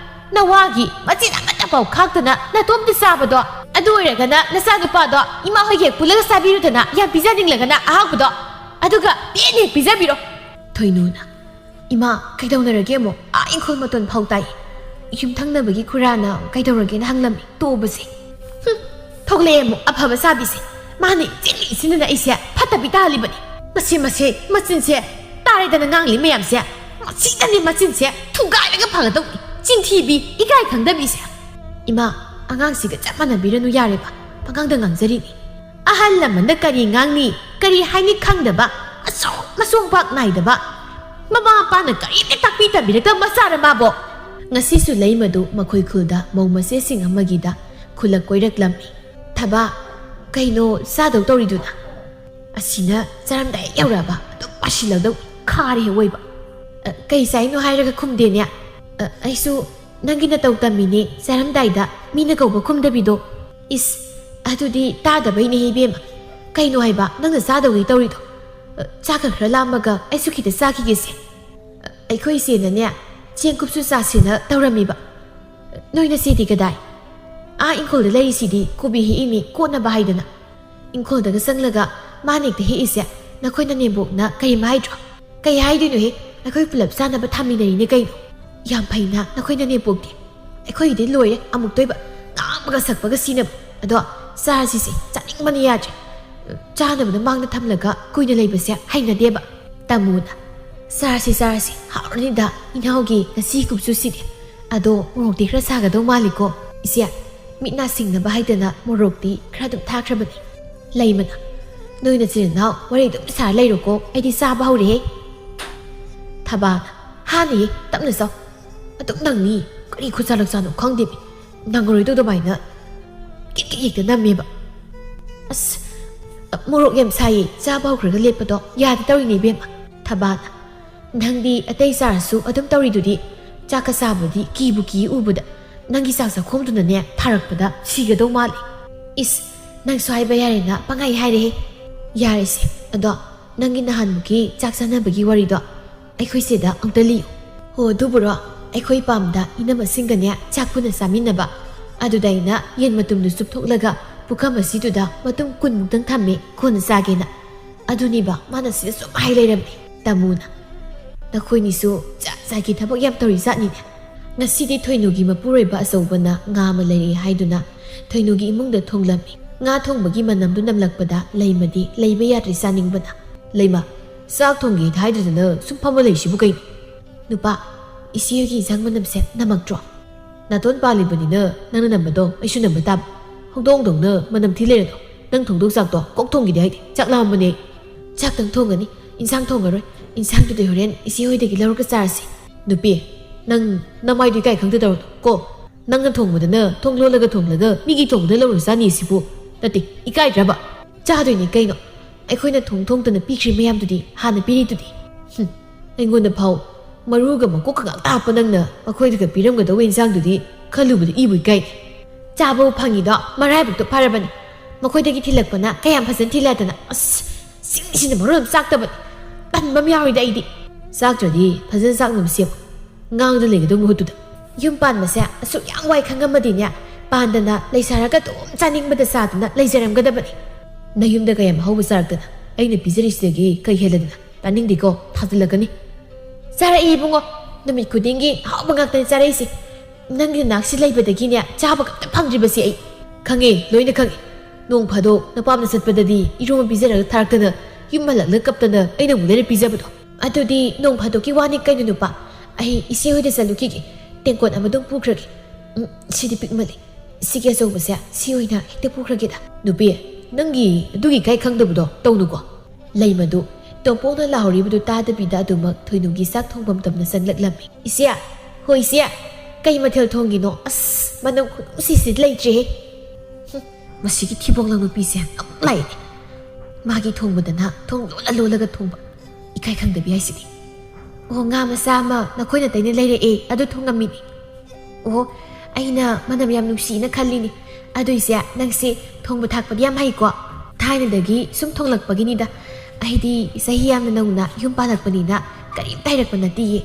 ꯅꯋꯥꯒꯤ ꯃꯆꯤꯟ ꯑꯃꯠꯇ ꯄꯥꯎ ꯈꯥꯛꯇꯅ ꯅꯇꯣꯝꯇ ꯆꯥꯕꯗꯣ? ꯑꯗꯨ ꯑꯣꯏꯔꯒꯅ ꯅꯆꯥꯅꯨꯄꯥꯗꯣ ꯏꯃꯥ ꯍꯣꯏꯒꯤ ꯍꯦꯛ ꯄꯨꯜꯂꯒ ꯆꯥꯕꯤꯔꯨꯗꯅ, ꯌꯥꯝ ꯄꯤꯖꯅꯤꯡꯂꯒꯅ ꯑꯍꯥꯎꯕꯗꯣ, ꯑꯗꯨꯒ ꯄꯦꯟꯅ ꯍꯦꯛ ꯄꯤꯖꯕꯤꯔꯣ꯫ ꯊꯣꯏꯅꯨꯅ, "ꯏꯃꯥ, ꯀꯩꯗꯧꯅꯔꯒꯦ ꯑꯃꯨꯛ? ꯑꯥ ꯏꯪꯈꯣꯜ ꯃꯇꯣꯟ ꯐꯥꯎ ꯇꯥꯏ꯫ ꯌꯨꯝꯊꯪꯅꯕꯒꯤ ꯈꯨꯔꯥꯅ ꯀꯩꯗꯧꯔꯒꯦꯅ ꯍꯪꯂꯝꯃꯤ꯫ ꯇꯣꯛꯎꯕꯁꯦ꯫" ꯍꯨꯝ, ꯊꯣꯛꯂꯛꯑꯦ ꯑꯃꯨꯛ ꯑꯐꯕ ꯁꯥꯕꯤꯁꯦ꯫ ꯃꯥꯅ ꯏꯆꯤꯟ ꯏꯆꯤꯟꯗꯅ ꯑꯩꯁꯦ ꯐꯠꯇꯕꯤ ꯇꯥꯍꯜꯂꯤꯕꯅꯤ꯫ ꯃꯁꯤ, ꯃꯁꯤ, ꯃꯆꯤꯟꯁꯦ ꯇꯥꯔꯦꯗꯅ ꯉꯥꯡꯂꯤ ꯃꯌꯥꯝꯁꯦ꯫ ꯃꯁꯤꯗꯅꯤ ꯃꯆꯤꯟꯁꯦ ꯊꯨꯒꯥꯏꯔꯒ ꯐꯒꯗꯧꯅꯤ꯫ ꯆꯤꯟꯊꯤꯕꯤ, ꯏꯀꯥꯏ ꯈꯪꯗꯕꯤꯁꯦ꯫ ꯏꯃꯥ, ꯑꯉꯥꯡꯁꯤꯒ ꯆꯞ ꯃꯥꯟꯅꯕꯤꯔꯅꯨ ꯌꯥꯔꯦꯕ꯫ ꯄꯉꯥꯡꯗ ꯉꯥꯡꯖꯔꯤꯅꯤ꯫ ꯑꯍꯜ ꯂꯃꯟꯗ ꯀꯔꯤ ꯉꯥꯡꯅꯤ, ꯀꯔꯤ ꯍꯥꯏꯅꯤ ꯈꯪꯗꯕ, ꯑꯁꯣꯛ ꯃꯁꯣꯡ ꯄꯥꯛ ꯅꯥꯏꯗꯕ꯫ ꯃꯃꯥ ꯃꯄꯥꯅ ꯀꯔꯤꯝꯇ ꯇꯥꯛꯄꯤ ꯇꯝꯕꯤꯔꯛꯇꯕ ꯃꯆꯥꯔ ꯃꯥꯕꯣ? ꯉꯁꯤꯁꯨ ꯂꯩꯃꯗꯨ ꯃꯈꯣꯏ ꯈꯨꯜꯗ ꯃꯧ ꯃꯆꯦꯁꯤꯡ ꯑꯃꯒꯤꯗ ꯈꯨꯜꯂꯛ ꯀꯣꯏꯔꯛꯂꯝꯃꯤ꯫ "ꯊꯕꯥ, ꯀꯩꯅꯣ ꯆꯥꯗꯧ ꯇꯧꯔꯤꯗꯨꯅ?" ꯑꯁꯤꯅ ꯆꯥꯔꯝꯗꯥꯏ ꯍꯦꯛ ꯌꯧꯔꯛꯑꯕ ꯑꯗꯨꯝ ꯄꯥꯁꯤꯜꯂꯗꯧ ꯈꯥꯔꯦ ꯍꯦꯛ ꯑꯣꯏꯕ꯫ "ꯑ, ꯀꯩ ꯆꯥꯏꯅꯣ?" ꯍꯥꯏꯔꯒ ꯈꯨꯝꯗꯦꯅꯦ꯫ "ꯑ, ꯑꯩꯁꯨ ꯅꯪꯒꯤ ꯅꯇꯧ ꯇꯝꯃꯤꯅꯦ, ꯆꯥꯔꯝꯗꯥꯏꯗ ꯃꯤꯅ ꯀꯧꯕ ꯈꯨꯝꯗꯕꯤꯗꯣ꯫" "ꯏꯁ, ꯑꯗꯨꯗꯤ ꯇꯥꯗꯕꯩꯅꯦ ꯏꯕꯦꯝꯃ꯫ ꯀꯩꯅꯣ ꯍꯥꯏꯕ ꯅꯪꯅ ꯆꯥꯗꯧꯒꯤ ꯇꯧꯔꯤꯗꯣ?" "ꯑ, ꯆꯥꯛꯀ ꯈꯔ ꯂꯥꯝꯃꯒ ꯑꯩꯁꯨ ꯈꯤꯇ ꯆꯥꯈꯤꯒꯦꯁꯦ꯫" ꯑ, ꯑꯩꯈꯣꯏ ꯏꯆꯦꯅꯅꯦ ꯆꯦꯡꯀꯨꯞꯁꯨ ꯆꯥꯁꯦꯅ ꯇꯧꯔꯝꯃꯤꯕ꯫ "ꯅꯣꯏ ꯅꯆꯦꯗꯤ ꯀꯗꯥꯏ?" "ꯑꯥ ꯏꯪꯈꯣꯜꯗ ꯂꯩꯔꯤꯁꯤꯗꯤ ꯀꯣꯕꯤ ꯍꯦꯛꯏꯅꯤ ꯀꯣꯠꯅꯕ ꯍꯥꯏꯗꯅ꯫" "ꯏꯪꯈꯣꯜꯗꯒ ꯆꯪꯂꯒ ꯃꯥꯅ ꯍꯦꯛꯇ ꯍꯦꯛꯏꯁꯦ ꯅꯈꯣꯏ ꯅꯅꯦꯝꯕꯣꯛꯅ ꯀꯔꯤꯝ ꯍꯥꯏꯗ꯭ꯔꯣ?" "ꯀꯩ ꯍꯥꯏꯗꯣꯏꯅꯣꯍꯦ? ꯑꯩꯈꯣꯏ ꯄꯨꯂꯞ ꯆꯥꯅꯕ ꯊꯥꯃꯤꯟꯅꯔꯤꯅꯦ ꯀꯩꯅꯣ꯫" "ꯌꯥꯝ ꯐꯩꯅ ꯅꯈꯣꯏ ꯅꯅꯦꯝꯕꯣꯛꯇꯤ꯫" "ꯑꯩꯈꯣꯏꯒꯤꯗꯤ ꯂꯣꯏꯔꯦ ꯑꯃꯨꯛꯇꯣꯏꯕ, ꯉꯥꯡꯕꯒ ꯁꯛꯄꯒ ꯁꯤꯅꯕ꯫ ꯑꯗꯣ ꯆꯥꯔꯁꯤꯁꯦ, ꯆꯥꯅꯤꯡꯕꯅ ꯌꯥꯗ꯭ꯔꯦ꯫ ꯆꯥꯅꯕꯗ ꯃꯥꯡꯗ ꯊꯝꯂꯒ ꯀꯨꯏꯅ ꯂꯩꯕꯁꯦ ꯍꯩꯅꯗꯦꯕ꯫" ꯇꯥꯃꯣꯅ ꯆꯥꯔꯁꯤ, ꯆꯥꯔꯁꯤ꯫ ꯍꯥꯎꯔꯅꯤꯗ꯫ ꯏꯅꯥꯎꯒꯤ ꯉꯁꯤ ꯀꯨꯞꯁꯨꯁꯤꯗꯤ꯫ ꯑꯗꯣ ꯃꯣꯔꯣꯛꯇꯤ ꯈꯔ ꯁꯥꯒꯗꯧ ꯃꯥꯜꯂꯤꯀꯣ꯫ ꯏꯆꯦ, ꯃꯤꯠ ꯅꯥ ꯁꯤꯡꯅꯕ ꯍꯥꯏꯗꯅ ꯃꯣꯔꯣꯛꯇꯤ ꯈꯔ ꯑꯗꯨꯝ ꯊꯥꯛꯈ꯭ꯔꯕꯅꯤ꯫ ꯂꯩꯃꯅ, "ꯅꯣꯏ ꯅꯆꯤꯟ ꯅꯅꯥꯎ ꯋꯥꯔꯤ ꯑꯗꯨꯝ ꯁꯥꯔ ꯂꯩꯔꯣꯀꯣ, ꯑꯩꯗꯤ ꯆꯥꯕ ꯍꯧꯔꯦꯍꯦ꯫" ꯊꯕꯥꯅ, "ꯍꯥꯅꯤꯌꯦ, ꯇꯞꯅ ꯆꯥꯎ꯫ ꯑꯗꯨꯝ ꯅꯪꯅꯤ, ꯀꯔꯤ ꯈꯨꯠꯁꯥ ꯂꯛꯁꯥꯅꯣ ꯈꯪꯗꯦꯃꯤ꯫ ꯅꯪꯉꯔꯣꯏꯗꯧ ꯑꯗꯨꯃꯥꯏꯅ ꯀꯤꯛ ꯀꯤꯛ ꯍꯦꯛꯇ ꯅꯝꯃꯦꯕ꯫ ꯑꯁ, ꯃꯣꯔꯣꯛ ꯌꯥꯝ ꯁꯥꯏꯌꯦ, ꯆꯥꯕ ꯍꯧꯈ꯭ꯔꯒ ꯂꯦꯞꯄꯗꯣ ꯌꯥꯗꯦ ꯇꯧꯔꯤꯅꯦ ꯏꯕꯦꯝꯃ꯫" ꯊꯕꯥꯅ, "ꯅꯪꯗꯤ ꯑꯇꯩ ꯆꯥꯔꯁꯨ ꯑꯗꯨꯝ ꯇꯧꯔꯤꯗꯨꯗꯤ, ꯆꯥꯛꯀ ꯆꯥꯕꯗꯤ ꯀꯤꯕꯨ ꯀꯤ ꯎꯕꯗ꯫ ꯅꯪꯒꯤ ꯆꯥꯛ ꯆꯥꯛꯈꯣꯝꯗꯨꯅꯅꯦ ꯊꯥꯔꯛꯄꯗ ꯁꯤꯒꯗꯧ ꯃꯥꯜꯂꯤ꯫" "ꯏꯁ, ꯅꯪꯁꯨ ꯍꯥꯏꯕ ꯌꯥꯔꯦꯅ ꯄꯪꯍꯥꯏ ꯍꯥꯏꯔꯦꯍꯦ꯫" "ꯌꯥꯔꯦꯁꯦ, ꯑꯗꯣ ꯅꯪꯒꯤ ꯅꯍꯥꯟꯃꯨꯛꯀꯤ ꯆꯥꯛ ꯆꯥꯅꯕꯒꯤ ꯋꯥꯔꯤꯗꯣ ꯑꯩꯈꯣꯏ ꯁꯤꯗ ꯑꯝꯇ ꯂꯤꯌꯨ꯫" "ꯍꯣ, ꯑꯗꯨꯕꯨꯔꯣ, ꯑꯩꯈꯣꯏ ꯄꯥꯝꯗ ꯏꯅꯝꯃꯁꯤꯡꯒꯅꯦ ꯆꯥꯛ ꯄꯨꯟꯅ ꯆꯥꯃꯤꯟꯅꯕ꯫ ꯑꯗꯨꯗ ꯑꯩꯅ ꯌꯦꯟ ꯃꯇꯨꯝꯗꯨ ꯆꯨꯞꯊꯣꯛꯂꯒ ꯄꯨꯈꯝ ꯑꯁꯤꯗꯨꯗ ꯃꯇꯨꯝ ꯀꯨꯟꯃꯨꯛꯇꯪ ꯊꯝꯃꯦ, ꯀꯣꯟꯅ ꯆꯥꯒꯦꯅ꯫ ꯑꯗꯨꯅꯤꯕ ꯃꯥꯅ ꯁꯤꯗ ꯁꯨꯝ ꯍꯥꯏ ꯂꯩꯔꯝꯃꯤ꯫" ꯇꯥꯃꯣꯅ, "ꯅꯈꯣꯏꯅꯤꯁꯨ ꯖꯥꯠ ꯖꯥꯠꯀꯤ ꯊꯕꯛ ꯌꯥꯝ ꯇꯧꯔꯤ ꯖꯥꯠꯅꯤꯅꯦ꯫" ꯉꯁꯤꯗꯤ ꯊꯣꯏꯅꯨꯒꯤ ꯃꯄꯨꯔꯣꯏꯕ ꯑꯆꯧꯕꯅ ꯉꯥ ꯑꯃ ꯂꯩꯔꯛꯑꯦ ꯍꯥꯏꯗꯨꯅ ꯊꯣꯏꯅꯨꯒꯤ ꯏꯃꯨꯡꯗ ꯊꯣꯡꯂꯝꯃꯤ꯫ ꯉꯥ ꯊꯣꯡꯕꯒꯤ ꯃꯅꯝꯗꯨ ꯅꯝꯂꯛꯄꯗ ꯂꯩꯃꯗꯤ ꯂꯩꯕ ꯌꯥꯗ꯭ꯔꯦ ꯆꯥꯅꯤꯡꯕꯅ꯫ "ꯂꯩꯃ, ꯆꯥꯛ ꯊꯣꯡꯒꯦ ꯍꯥꯏꯗꯗꯅ ꯁꯨꯝ ꯐꯝꯃ ꯂꯩꯁꯤꯕꯨ ꯀꯩꯅꯣ?" "ꯅꯨꯄꯥ, ꯏꯆꯦꯒꯤ ꯏꯟꯁꯥꯡ ꯃꯅꯝꯁꯦ ꯅꯝꯃꯛꯇ꯭ꯔꯣ?" "ꯅꯥꯇꯣꯟ ꯄꯥꯜꯂꯤꯕꯅꯤꯅ ꯅꯪꯅ ꯅꯝꯕꯗꯣ ꯑꯩꯁꯨ ꯅꯝꯕ ꯇꯥꯕ꯫ ꯍꯧꯗꯣꯡꯗꯧꯅ ꯃꯅꯝ ꯊꯤ ꯂꯩꯔꯗꯣ꯫ ꯅꯪ ꯊꯣꯡꯗꯣꯛ ꯆꯥꯛꯇꯣ ꯀꯣꯛ ꯊꯣꯡꯈꯤꯗꯦ ꯍꯥꯏꯗꯤ꯫ ꯆꯥꯛ ꯂꯥꯝꯕꯅꯦ ꯑꯩ꯫" "ꯆꯥꯛꯇꯪ ꯊꯣꯡꯒꯅꯤ, ꯏꯟꯁꯥꯡ ꯊꯣꯡꯉꯔꯣꯏ꯫ ꯏꯟꯁꯥꯡꯗꯨꯗꯤ ꯍꯣꯔꯦꯟ ꯏꯆꯦ ꯍꯣꯏꯗꯒꯤ ꯂꯧꯔꯒ ꯆꯥꯔꯁꯤ꯫" "ꯅꯨꯄꯤ, ꯅꯪ ꯅꯃꯥꯏꯗꯨ ꯏꯀꯥꯏ ꯈꯪꯗ ꯇꯧꯔꯅꯨ ꯀꯣ꯫ ꯅꯪꯅ ꯊꯣꯡꯕꯗꯅ ꯊꯣꯡ ꯂꯣꯜꯂꯒ ꯊꯣꯡꯂꯒ ꯃꯤꯒꯤ ꯊꯣꯡꯕꯗ ꯂꯧꯔ ꯆꯥꯅꯤ ꯁꯤꯕꯨ꯫ ꯅꯠꯇꯦ, ꯏꯀꯥꯏꯗ꯭ꯔꯕ? ꯆꯥꯗꯣꯏꯅꯤ ꯀꯩꯅꯣ꯫ ꯑꯩꯈꯣꯏꯅ ꯊꯣꯡ ꯊꯣꯡꯗꯅ ꯄꯤꯈ꯭ꯔꯤ ꯃꯌꯥꯝꯗꯨꯗꯤ ꯍꯥꯟꯅ ꯄꯤꯔꯤꯗꯨꯗꯤ꯫ ꯍꯨꯝ, ꯑꯩꯉꯣꯟꯗ ꯐꯥꯎ ꯃꯔꯨꯒ ꯃꯀꯣꯛꯀ ꯉꯥꯛꯇ ꯍꯥꯞꯄ ꯅꯪꯅ ꯃꯈꯣꯏꯗꯒ ꯄꯤꯔꯝꯒꯗꯧꯕ ꯏꯟꯁꯥꯡꯗꯨꯗꯤ ꯈꯜꯂꯨꯕꯗ ꯏꯕꯨ ꯏꯀꯥꯏ꯫ ꯆꯥꯕꯕꯨ ꯐꯪꯉꯤꯗꯣ ꯃꯔꯥꯏꯕꯛꯇꯣ ꯐꯔꯕꯅꯤ꯫ ꯃꯈꯣꯏꯗꯒꯤ ꯊꯤꯜꯂꯛꯄꯅ ꯀꯌꯥꯝ ꯐꯖꯅ ꯊꯤꯜꯂꯛꯇꯅ꯫ ꯑꯁ, ꯆꯤꯡꯁꯤꯅ ꯃꯔꯣꯟ ꯑꯃ ꯆꯥꯛꯇꯕꯅꯤ꯫ ꯇꯟꯕ ꯑꯃ ꯌꯥꯎꯔꯤꯗ ꯑꯩꯗꯤ꯫" "ꯆꯥꯛꯇ꯭ꯔꯗꯤ ꯐꯖꯅ ꯆꯥꯛꯅꯕ ꯁꯦꯝꯃꯨ꯫ ꯉꯥꯡꯗ ꯂꯩꯒꯗꯧ ꯃꯍꯨꯠꯇꯨꯗ꯫ ꯌꯨꯝ ꯄꯥꯟꯕꯁꯦ ꯑꯁꯨꯛ ꯌꯥꯝ ꯋꯥꯏ ꯈꯪꯉꯝꯃꯗꯤꯅꯦ, ꯄꯥꯟꯗꯅ ꯂꯩꯁꯥꯔꯒ ꯑꯗꯨꯝ ꯆꯥꯅꯤꯡꯕꯗ ꯆꯥꯗꯅ ꯂꯩꯖꯔꯝꯒꯗꯕꯅꯤ꯫ ꯅꯌꯨꯝꯗ ꯀꯌꯥꯝ ꯍꯧꯕ ꯆꯥꯔꯛꯇꯅ ꯑꯩꯅ ꯄꯤꯖꯔꯤꯁꯤꯗꯒꯤ ꯀꯩ ꯍꯦꯜꯂꯗꯅ? ꯇꯥꯅꯤꯡꯗꯦꯀꯣ, ꯊꯥꯖꯤꯜꯂꯛꯀꯅꯤ꯫" "ꯆꯥꯔꯛꯏ ꯏꯕꯨꯡꯉꯣ, ꯅꯨꯃꯤꯠ ꯈꯨꯗꯤꯡꯒꯤ ꯑꯍꯥꯎꯕ ꯉꯥꯛꯇꯅꯤ ꯆꯥꯔꯛꯏꯁꯦ꯫ ꯅꯪꯒꯤ ꯅꯥꯛꯁꯤ ꯂꯩꯕꯗꯒꯤꯅꯦ ꯆꯥꯕꯒ ꯑꯝꯇ ꯐꯪꯗ꯭ꯔꯤꯕꯁꯦ ꯑꯩ꯫" "ꯈꯪꯉꯦ, ꯂꯣꯏꯅ ꯈꯪꯉꯦ꯫ ꯅꯣꯡ ꯐꯥꯗꯣꯛ ꯅꯄꯥꯝꯗ ꯆꯠꯄꯗꯗꯤ ꯏꯔꯣꯝꯕ ꯄꯤꯖꯔꯒ ꯊꯥꯔꯛꯇꯅ ꯌꯨꯝ ꯍꯜꯂꯛꯂꯒ ꯀꯞꯇꯅ ꯑꯩꯅ ꯑꯃꯨꯛ ꯂꯩꯔ ꯄꯤꯖꯕꯗꯣ꯫ "ꯑꯗꯨꯗꯤ ꯅꯣꯡ ꯐꯥꯗꯣꯛꯀꯤ ꯋꯥꯅꯤ ꯀꯩꯅꯣ ꯅꯨꯄꯥ꯫ ꯑꯩ ꯏꯆꯦ ꯍꯣꯏꯗ ꯆꯠꯂꯨꯈꯤꯒꯦ꯫ ꯇꯦꯡꯀꯣꯠ ꯑꯃꯗꯨꯝ ꯄꯨꯈ꯭ꯔꯒꯦ꯫ ꯎꯝ, ꯁꯤꯗꯤ ꯄꯤꯛꯃꯜꯂꯤ꯫ ꯁꯤꯒꯤ ꯑꯆꯧꯕꯁꯦ ꯁꯤ ꯑꯣꯏꯅ ꯍꯦꯛꯇ ꯄꯨꯈ꯭ꯔꯒꯦꯗ꯫" "ꯅꯨꯄꯤ, ꯅꯪꯒꯤ ꯑꯗꯨꯒꯤ ꯀꯥꯏ ꯈꯪꯗꯕꯗꯣ ꯇꯧꯅꯨꯀꯣ꯫" ꯂꯩꯃꯗꯨ ꯇꯣꯝꯄꯣꯛꯅ ꯂꯥꯎꯔꯤꯕꯗꯨ ꯇꯥꯗꯕꯤꯗ ꯑꯗꯨꯃꯛ ꯊꯣꯏꯅꯨꯒꯤ ꯆꯥꯛ ꯊꯣꯡꯐꯝ ꯇꯝꯅ ꯆꯪꯂꯛꯂꯝꯃꯤ꯫ "ꯏꯆꯦ, ꯍꯣꯏ ꯏꯆꯦ, ꯀꯩ ꯃꯊꯦꯜ ꯊꯣꯡꯒꯤꯅꯣ? ꯑꯁ, ꯃꯅꯝ ꯈꯨꯅꯨꯡꯁꯤꯁꯤꯗꯤ ꯂꯩꯇ꯭ꯔꯦꯍꯦ꯫ ꯍꯨꯝ, ꯃꯁꯤꯒꯤ ꯊꯤꯕꯣꯡ ꯂꯪꯕ ꯅꯨꯄꯤꯁꯦ ꯑꯃꯨꯛ ꯂꯥꯛꯑꯦ꯫ ꯃꯥꯒꯤ ꯊꯣꯡꯕꯗꯅ ꯊꯣꯡ ꯂꯣꯜꯂ ꯂꯣꯜꯂꯒ ꯊꯣꯡꯕ꯫ ꯏꯀꯥꯏ ꯈꯪꯗꯕꯤ ꯍꯥꯏꯁꯤꯗꯤ꯫ ꯑꯣ, ꯉꯥ ꯃꯆꯥ ꯑꯃ ꯅꯈꯣꯏ ꯅꯇꯩꯅ ꯂꯩꯔꯛꯑꯦ, ꯑꯗꯨ ꯊꯣꯡꯉꯝꯃꯤꯅꯦ꯫ ꯑꯣ, ꯑꯩꯅ ꯃꯅꯝ ꯌꯥꯝ ꯅꯨꯡꯁꯤꯅ ꯈꯜꯂꯤꯅꯦ꯫ ꯑꯗꯨ ꯏꯆꯦ, ꯅꯪꯁꯦ ꯊꯣꯡꯕ ꯊꯥꯛꯄꯗꯤ ꯌꯥꯝ ꯍꯩꯀꯣ?" "ꯊꯥꯏꯅꯗꯒꯤ ꯁꯨꯝ ꯊꯣꯡꯂꯛꯄꯒꯤꯅꯤꯗ꯫ ꯑꯩꯗꯤ ꯆꯍꯤ ꯌꯥꯝꯅ ꯅꯧꯅ ꯌꯨꯝ ꯄꯥꯜꯂꯛꯄꯅꯤꯅ ꯀꯔꯤꯝꯇ ꯍꯩꯔꯛꯄ ꯅꯠꯇꯤꯌꯦ꯫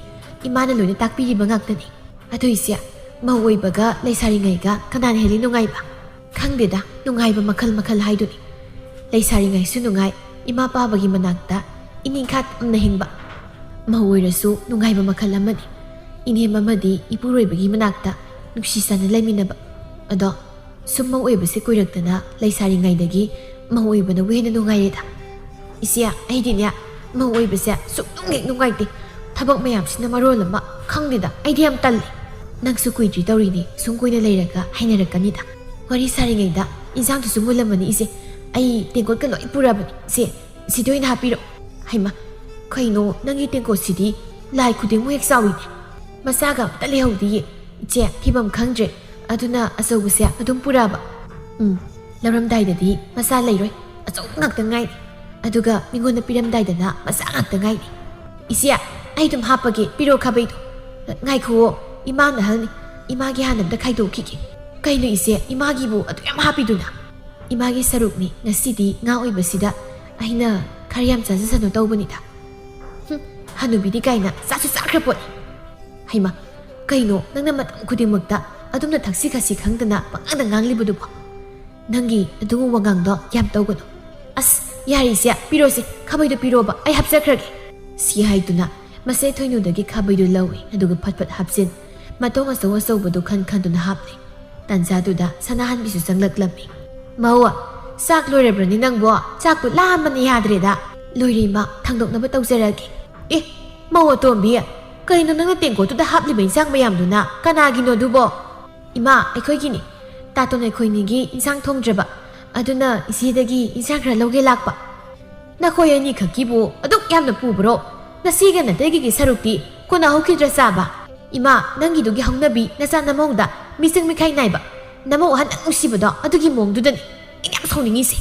ꯏꯃꯥꯅ ꯂꯣꯏꯅ ꯇꯥꯛꯄꯤꯔꯤꯕ ꯉꯥꯛꯇꯅꯤ꯫" "ꯑꯗꯨ ꯏꯆꯦ, ꯃꯧ ꯑꯣꯏꯕꯒ ꯂꯩꯁꯥꯔꯤꯉꯩꯒ ꯀꯅꯥꯅ ꯍꯦꯜꯂꯤ ꯅꯨꯡꯉꯥꯏꯕ?" "ꯈꯪꯗꯦꯗ, ꯅꯨꯡꯉꯥꯏꯕ ꯃꯈꯜ ꯃꯈꯜ ꯍꯥꯏꯗꯨꯅꯤ꯫ ꯂꯩꯁꯥꯔꯤꯉꯩꯁꯨ ꯅꯨꯡꯉꯥꯏ, ꯏꯃꯥ ꯄꯥꯕꯒꯤ ꯃꯅꯥꯛꯇ ꯏꯅꯤꯡꯈꯥ ꯇꯝꯅ ꯍꯤꯡꯕ꯫ ꯃꯧ ꯑꯣꯏꯔꯁꯨ ꯅꯨꯡꯉꯥꯏꯕ ꯃꯈꯜ ꯑꯃꯅꯤ꯫ ꯏꯅꯦꯝ ꯑꯃꯗꯤ ꯏꯄꯨꯔꯣꯏꯕꯒꯤ ꯃꯅꯥꯛꯇ ꯅꯨꯡꯁꯤ ꯆꯥꯟꯅ ꯂꯩꯃꯤꯟꯅꯕ꯫ ꯑꯗꯣ ꯁꯨꯝ ꯃꯧ ꯑꯣꯏꯕꯁꯦ ꯀꯨꯏꯔꯛꯇꯅ ꯂꯩꯁꯥꯔꯤꯉꯩꯗꯒꯤ ꯃꯧ ꯑꯣꯏꯕꯅꯕꯨ ꯍꯦꯟꯅ ꯅꯨꯡꯉꯥꯏꯔꯦꯗ꯫ ꯏꯆꯦ, ꯑꯩꯗꯤꯅꯦ ꯃꯧ ꯑꯣꯏꯕꯁꯦ ꯁꯨꯛꯅꯨꯡ ꯍꯦꯛ ꯅꯨꯡꯉꯥꯏꯇꯦ꯫ ꯊꯕꯛ ꯃꯌꯥꯝꯁꯤꯅ ꯃꯔꯣꯜ ꯑꯃ ꯈꯪꯗꯦꯗ, ꯑꯩꯗꯤ ꯌꯥꯝ ꯇꯜꯂꯦ꯫ ꯅꯪꯁꯨ ꯀꯨꯏꯗ꯭ꯔꯤ ꯇꯧꯔꯤꯅꯦ, ꯁꯨꯝ ꯀꯨꯏꯅ ꯂꯩꯔꯒ ꯍꯩꯅꯔꯛꯀꯅꯤꯗ꯫ ꯋꯥꯔꯤ ꯁꯥꯔꯤꯉꯩꯗ ꯏꯟꯁꯥꯡꯗꯨꯁꯨ ꯃꯨꯜꯂꯝꯃꯅꯤ ꯏꯆꯦ꯫ ꯑꯩ ꯇꯦꯡꯀꯣꯠꯀ ꯂꯣꯏ ꯄꯨꯔꯕꯅꯤ ꯏꯆꯦ, ꯁꯤꯗ ꯑꯣꯏꯅ ꯍꯥꯞꯄꯤꯔꯣ꯫" ꯍꯩꯃ, ꯀꯩꯅꯣ ꯅꯪꯒꯤ ꯇꯦꯡꯀꯣꯠꯁꯤꯗꯤ ꯂꯥꯏ ꯈꯨꯗꯤꯡꯃꯨꯛ ꯍꯦꯛ ꯆꯥꯎꯏꯅꯦ꯫ ꯃꯆꯥꯒ ꯑꯝꯇ ꯂꯩꯍꯧꯗꯤꯌꯦ꯫ ꯏꯆꯦ, ꯊꯤꯐꯝ ꯈꯪꯗ꯭ꯔꯦ꯫ ꯑꯗꯨꯅ ꯑꯆꯧꯕꯁꯦ ꯑꯗꯨꯝ ꯄꯨꯔꯛꯑꯕ? ꯎꯝ, ꯂꯧꯔꯝꯗꯥꯏꯗꯗꯤ ꯃꯆꯥ ꯂꯩꯔꯣꯏ, ꯑꯆꯧꯕ ꯉꯥꯛꯇ ꯉꯥꯏꯅꯤ꯫ ꯑꯗꯨꯒ ꯃꯤꯉꯣꯟꯗ ꯄꯤꯔꯝꯗꯥꯏꯗꯅ ꯃꯆꯥ ꯉꯥꯛꯇ ꯉꯥꯏꯅꯤ꯫ ꯏꯆꯦ, ꯑꯩ ꯑꯗꯨꯝ ꯍꯥꯞꯄꯒꯦ, ꯄꯤꯔꯣ ꯈꯥꯕꯩꯗꯣ꯫ ꯉꯥꯏꯈꯨꯑꯣ, ꯏꯃꯥꯅ ꯑꯍꯜꯅꯤ, ꯏꯃꯥꯒꯤ ꯍꯥꯟꯅ ꯑꯝꯇ ꯈꯥꯏꯗꯣꯛꯈꯤꯒꯦ꯫ ꯀꯩꯅꯣ ꯏꯆꯦ, ꯏꯃꯥꯒꯤꯕꯨ ꯑꯗꯨ ꯌꯥꯝ ꯍꯥꯞꯄꯤꯗꯨꯅ? ꯏꯃꯥꯒꯤ ꯁꯔꯨꯛꯅꯤ, ꯉꯁꯤꯗꯤ ꯉꯥ ꯑꯣꯏꯕꯁꯤꯗ ꯑꯩꯅ ꯈꯔ ꯌꯥꯝ ꯆꯥꯖꯁꯅꯨ ꯇꯧꯕꯅꯤꯗ꯫ ꯍꯨꯝ, ꯍꯅꯨꯕꯤꯗꯤ ꯀꯥꯏꯅ ꯆꯥꯁꯨ ꯆꯥꯈ꯭ꯔ ꯄꯣꯠꯅꯤ꯫ ꯍꯩꯃ, ꯀꯩꯅꯣ ꯅꯪꯅ ꯃꯇꯝ ꯈꯨꯗꯤꯡꯃꯛꯇ ꯑꯗꯨꯝꯅ ꯊꯛꯁꯤ ꯈꯥꯁꯤ ꯈꯪꯗꯅ ꯄꯪꯉꯥꯡꯗ ꯉꯥꯡꯂꯤꯕꯗꯨꯕꯣ? ꯅꯪꯒꯤ ꯑꯗꯨꯒꯨꯝꯕ ꯋꯥꯉꯥꯡꯗꯣ ꯌꯥꯝ ꯇꯧꯒꯅꯨ꯫ ꯑꯁ, ꯌꯥꯔꯦ ꯏꯆꯦ, ꯄꯤꯔꯣꯁꯦ, ꯈꯥꯕꯩꯗꯣ ꯄꯤꯔꯣꯕ, ꯑꯩ ꯍꯥꯞꯆꯈ꯭ꯔꯒꯦ꯫ ꯁꯤ ꯍꯥꯏꯗꯨꯅ ꯃꯆꯦ ꯊꯣꯏꯅꯨꯗꯒꯤ ꯈꯥꯕꯩꯗꯨ ꯂꯧꯏ, ꯑꯗꯨꯒ ꯐꯠ ꯐꯠ ꯍꯥꯞꯆꯤꯟ꯫ ꯃꯇꯣꯡ ꯑꯆꯧ ꯑꯆꯧꯕꯗꯨ ꯈꯟ ꯈꯟꯗꯨꯅ ꯍꯥꯞꯂꯦ꯫ ꯇꯥꯟꯖꯥꯗꯨꯗ ꯁꯅꯥꯍꯟꯕꯤꯁꯨ ꯆꯪꯂꯛꯂꯝꯃꯤ꯫ "ꯃꯧ, ꯆꯥꯛ ꯂꯣꯏꯔꯕ꯭ꯔꯅꯤ ꯅꯪꯕꯣ? ꯆꯥꯛꯄꯨ ꯂꯥꯝꯕꯅ ꯌꯥꯗ꯭ꯔꯦꯗ꯫" "ꯂꯣꯏꯔꯦ ꯏꯃꯥ, ꯊꯥꯡꯗꯣꯛꯅꯕ ꯇꯧꯖꯔꯒꯦ꯫" ꯑꯦ, ꯃꯧ ꯑꯇꯣꯝꯕꯤ, ꯀꯩꯅꯣ ꯅꯪꯅ ꯇꯦꯡꯀꯣꯠꯇꯨꯗ ꯍꯥꯞꯂꯤꯕ ꯏꯟꯁꯥꯡ ꯃꯌꯥꯝꯗꯨꯅ? ꯀꯅꯥꯒꯤꯅꯣ ꯑꯗꯨꯕꯣ? ꯏꯃꯥ, ꯑꯩꯈꯣꯏꯒꯤꯅꯤ꯫ ꯇꯥꯇꯣꯟ ꯑꯩꯈꯣꯏꯅꯤꯒꯤ ꯏꯟꯁꯥꯡ ꯊꯣꯡꯗ꯭ꯔꯕ, ꯑꯗꯨꯅ ꯏꯆꯦꯗꯒꯤ ꯏꯟꯁꯥꯡ ꯈꯔ ꯂꯧꯒꯦ ꯂꯥꯛꯄ꯫ ꯅꯈꯣꯏ ꯑꯅꯤꯈꯛꯀꯤꯕꯨ ꯑꯗꯨꯛ ꯌꯥꯝꯅ ꯄꯨꯕ꯭ꯔꯣ? ꯅꯆꯦꯒ ꯅꯇꯩꯒꯤꯒꯤ ꯁꯔꯨꯛꯇꯤ ꯀꯣꯟꯅꯍꯧꯈꯤꯗ꯭ꯔꯥ ꯆꯥꯕ? ꯏꯃꯥ, ꯅꯪꯒꯤꯗꯨꯒꯤ ꯍꯧꯅꯕꯤ ꯅꯆꯥ ꯅꯃꯧꯗ ꯃꯤꯆꯪ ꯃꯤꯈꯥꯏ ꯅꯥꯏꯕ ꯅꯃꯧ ꯑꯍꯟ ꯅꯪ ꯅꯨꯡꯁꯤꯕꯗꯣ ꯑꯗꯨꯒꯤ ꯃꯑꯣꯡꯗꯨꯗꯅꯤ ꯑꯩꯅ ꯌꯥꯝ ꯁꯥꯎꯅꯤꯡꯉꯤꯁꯦ꯫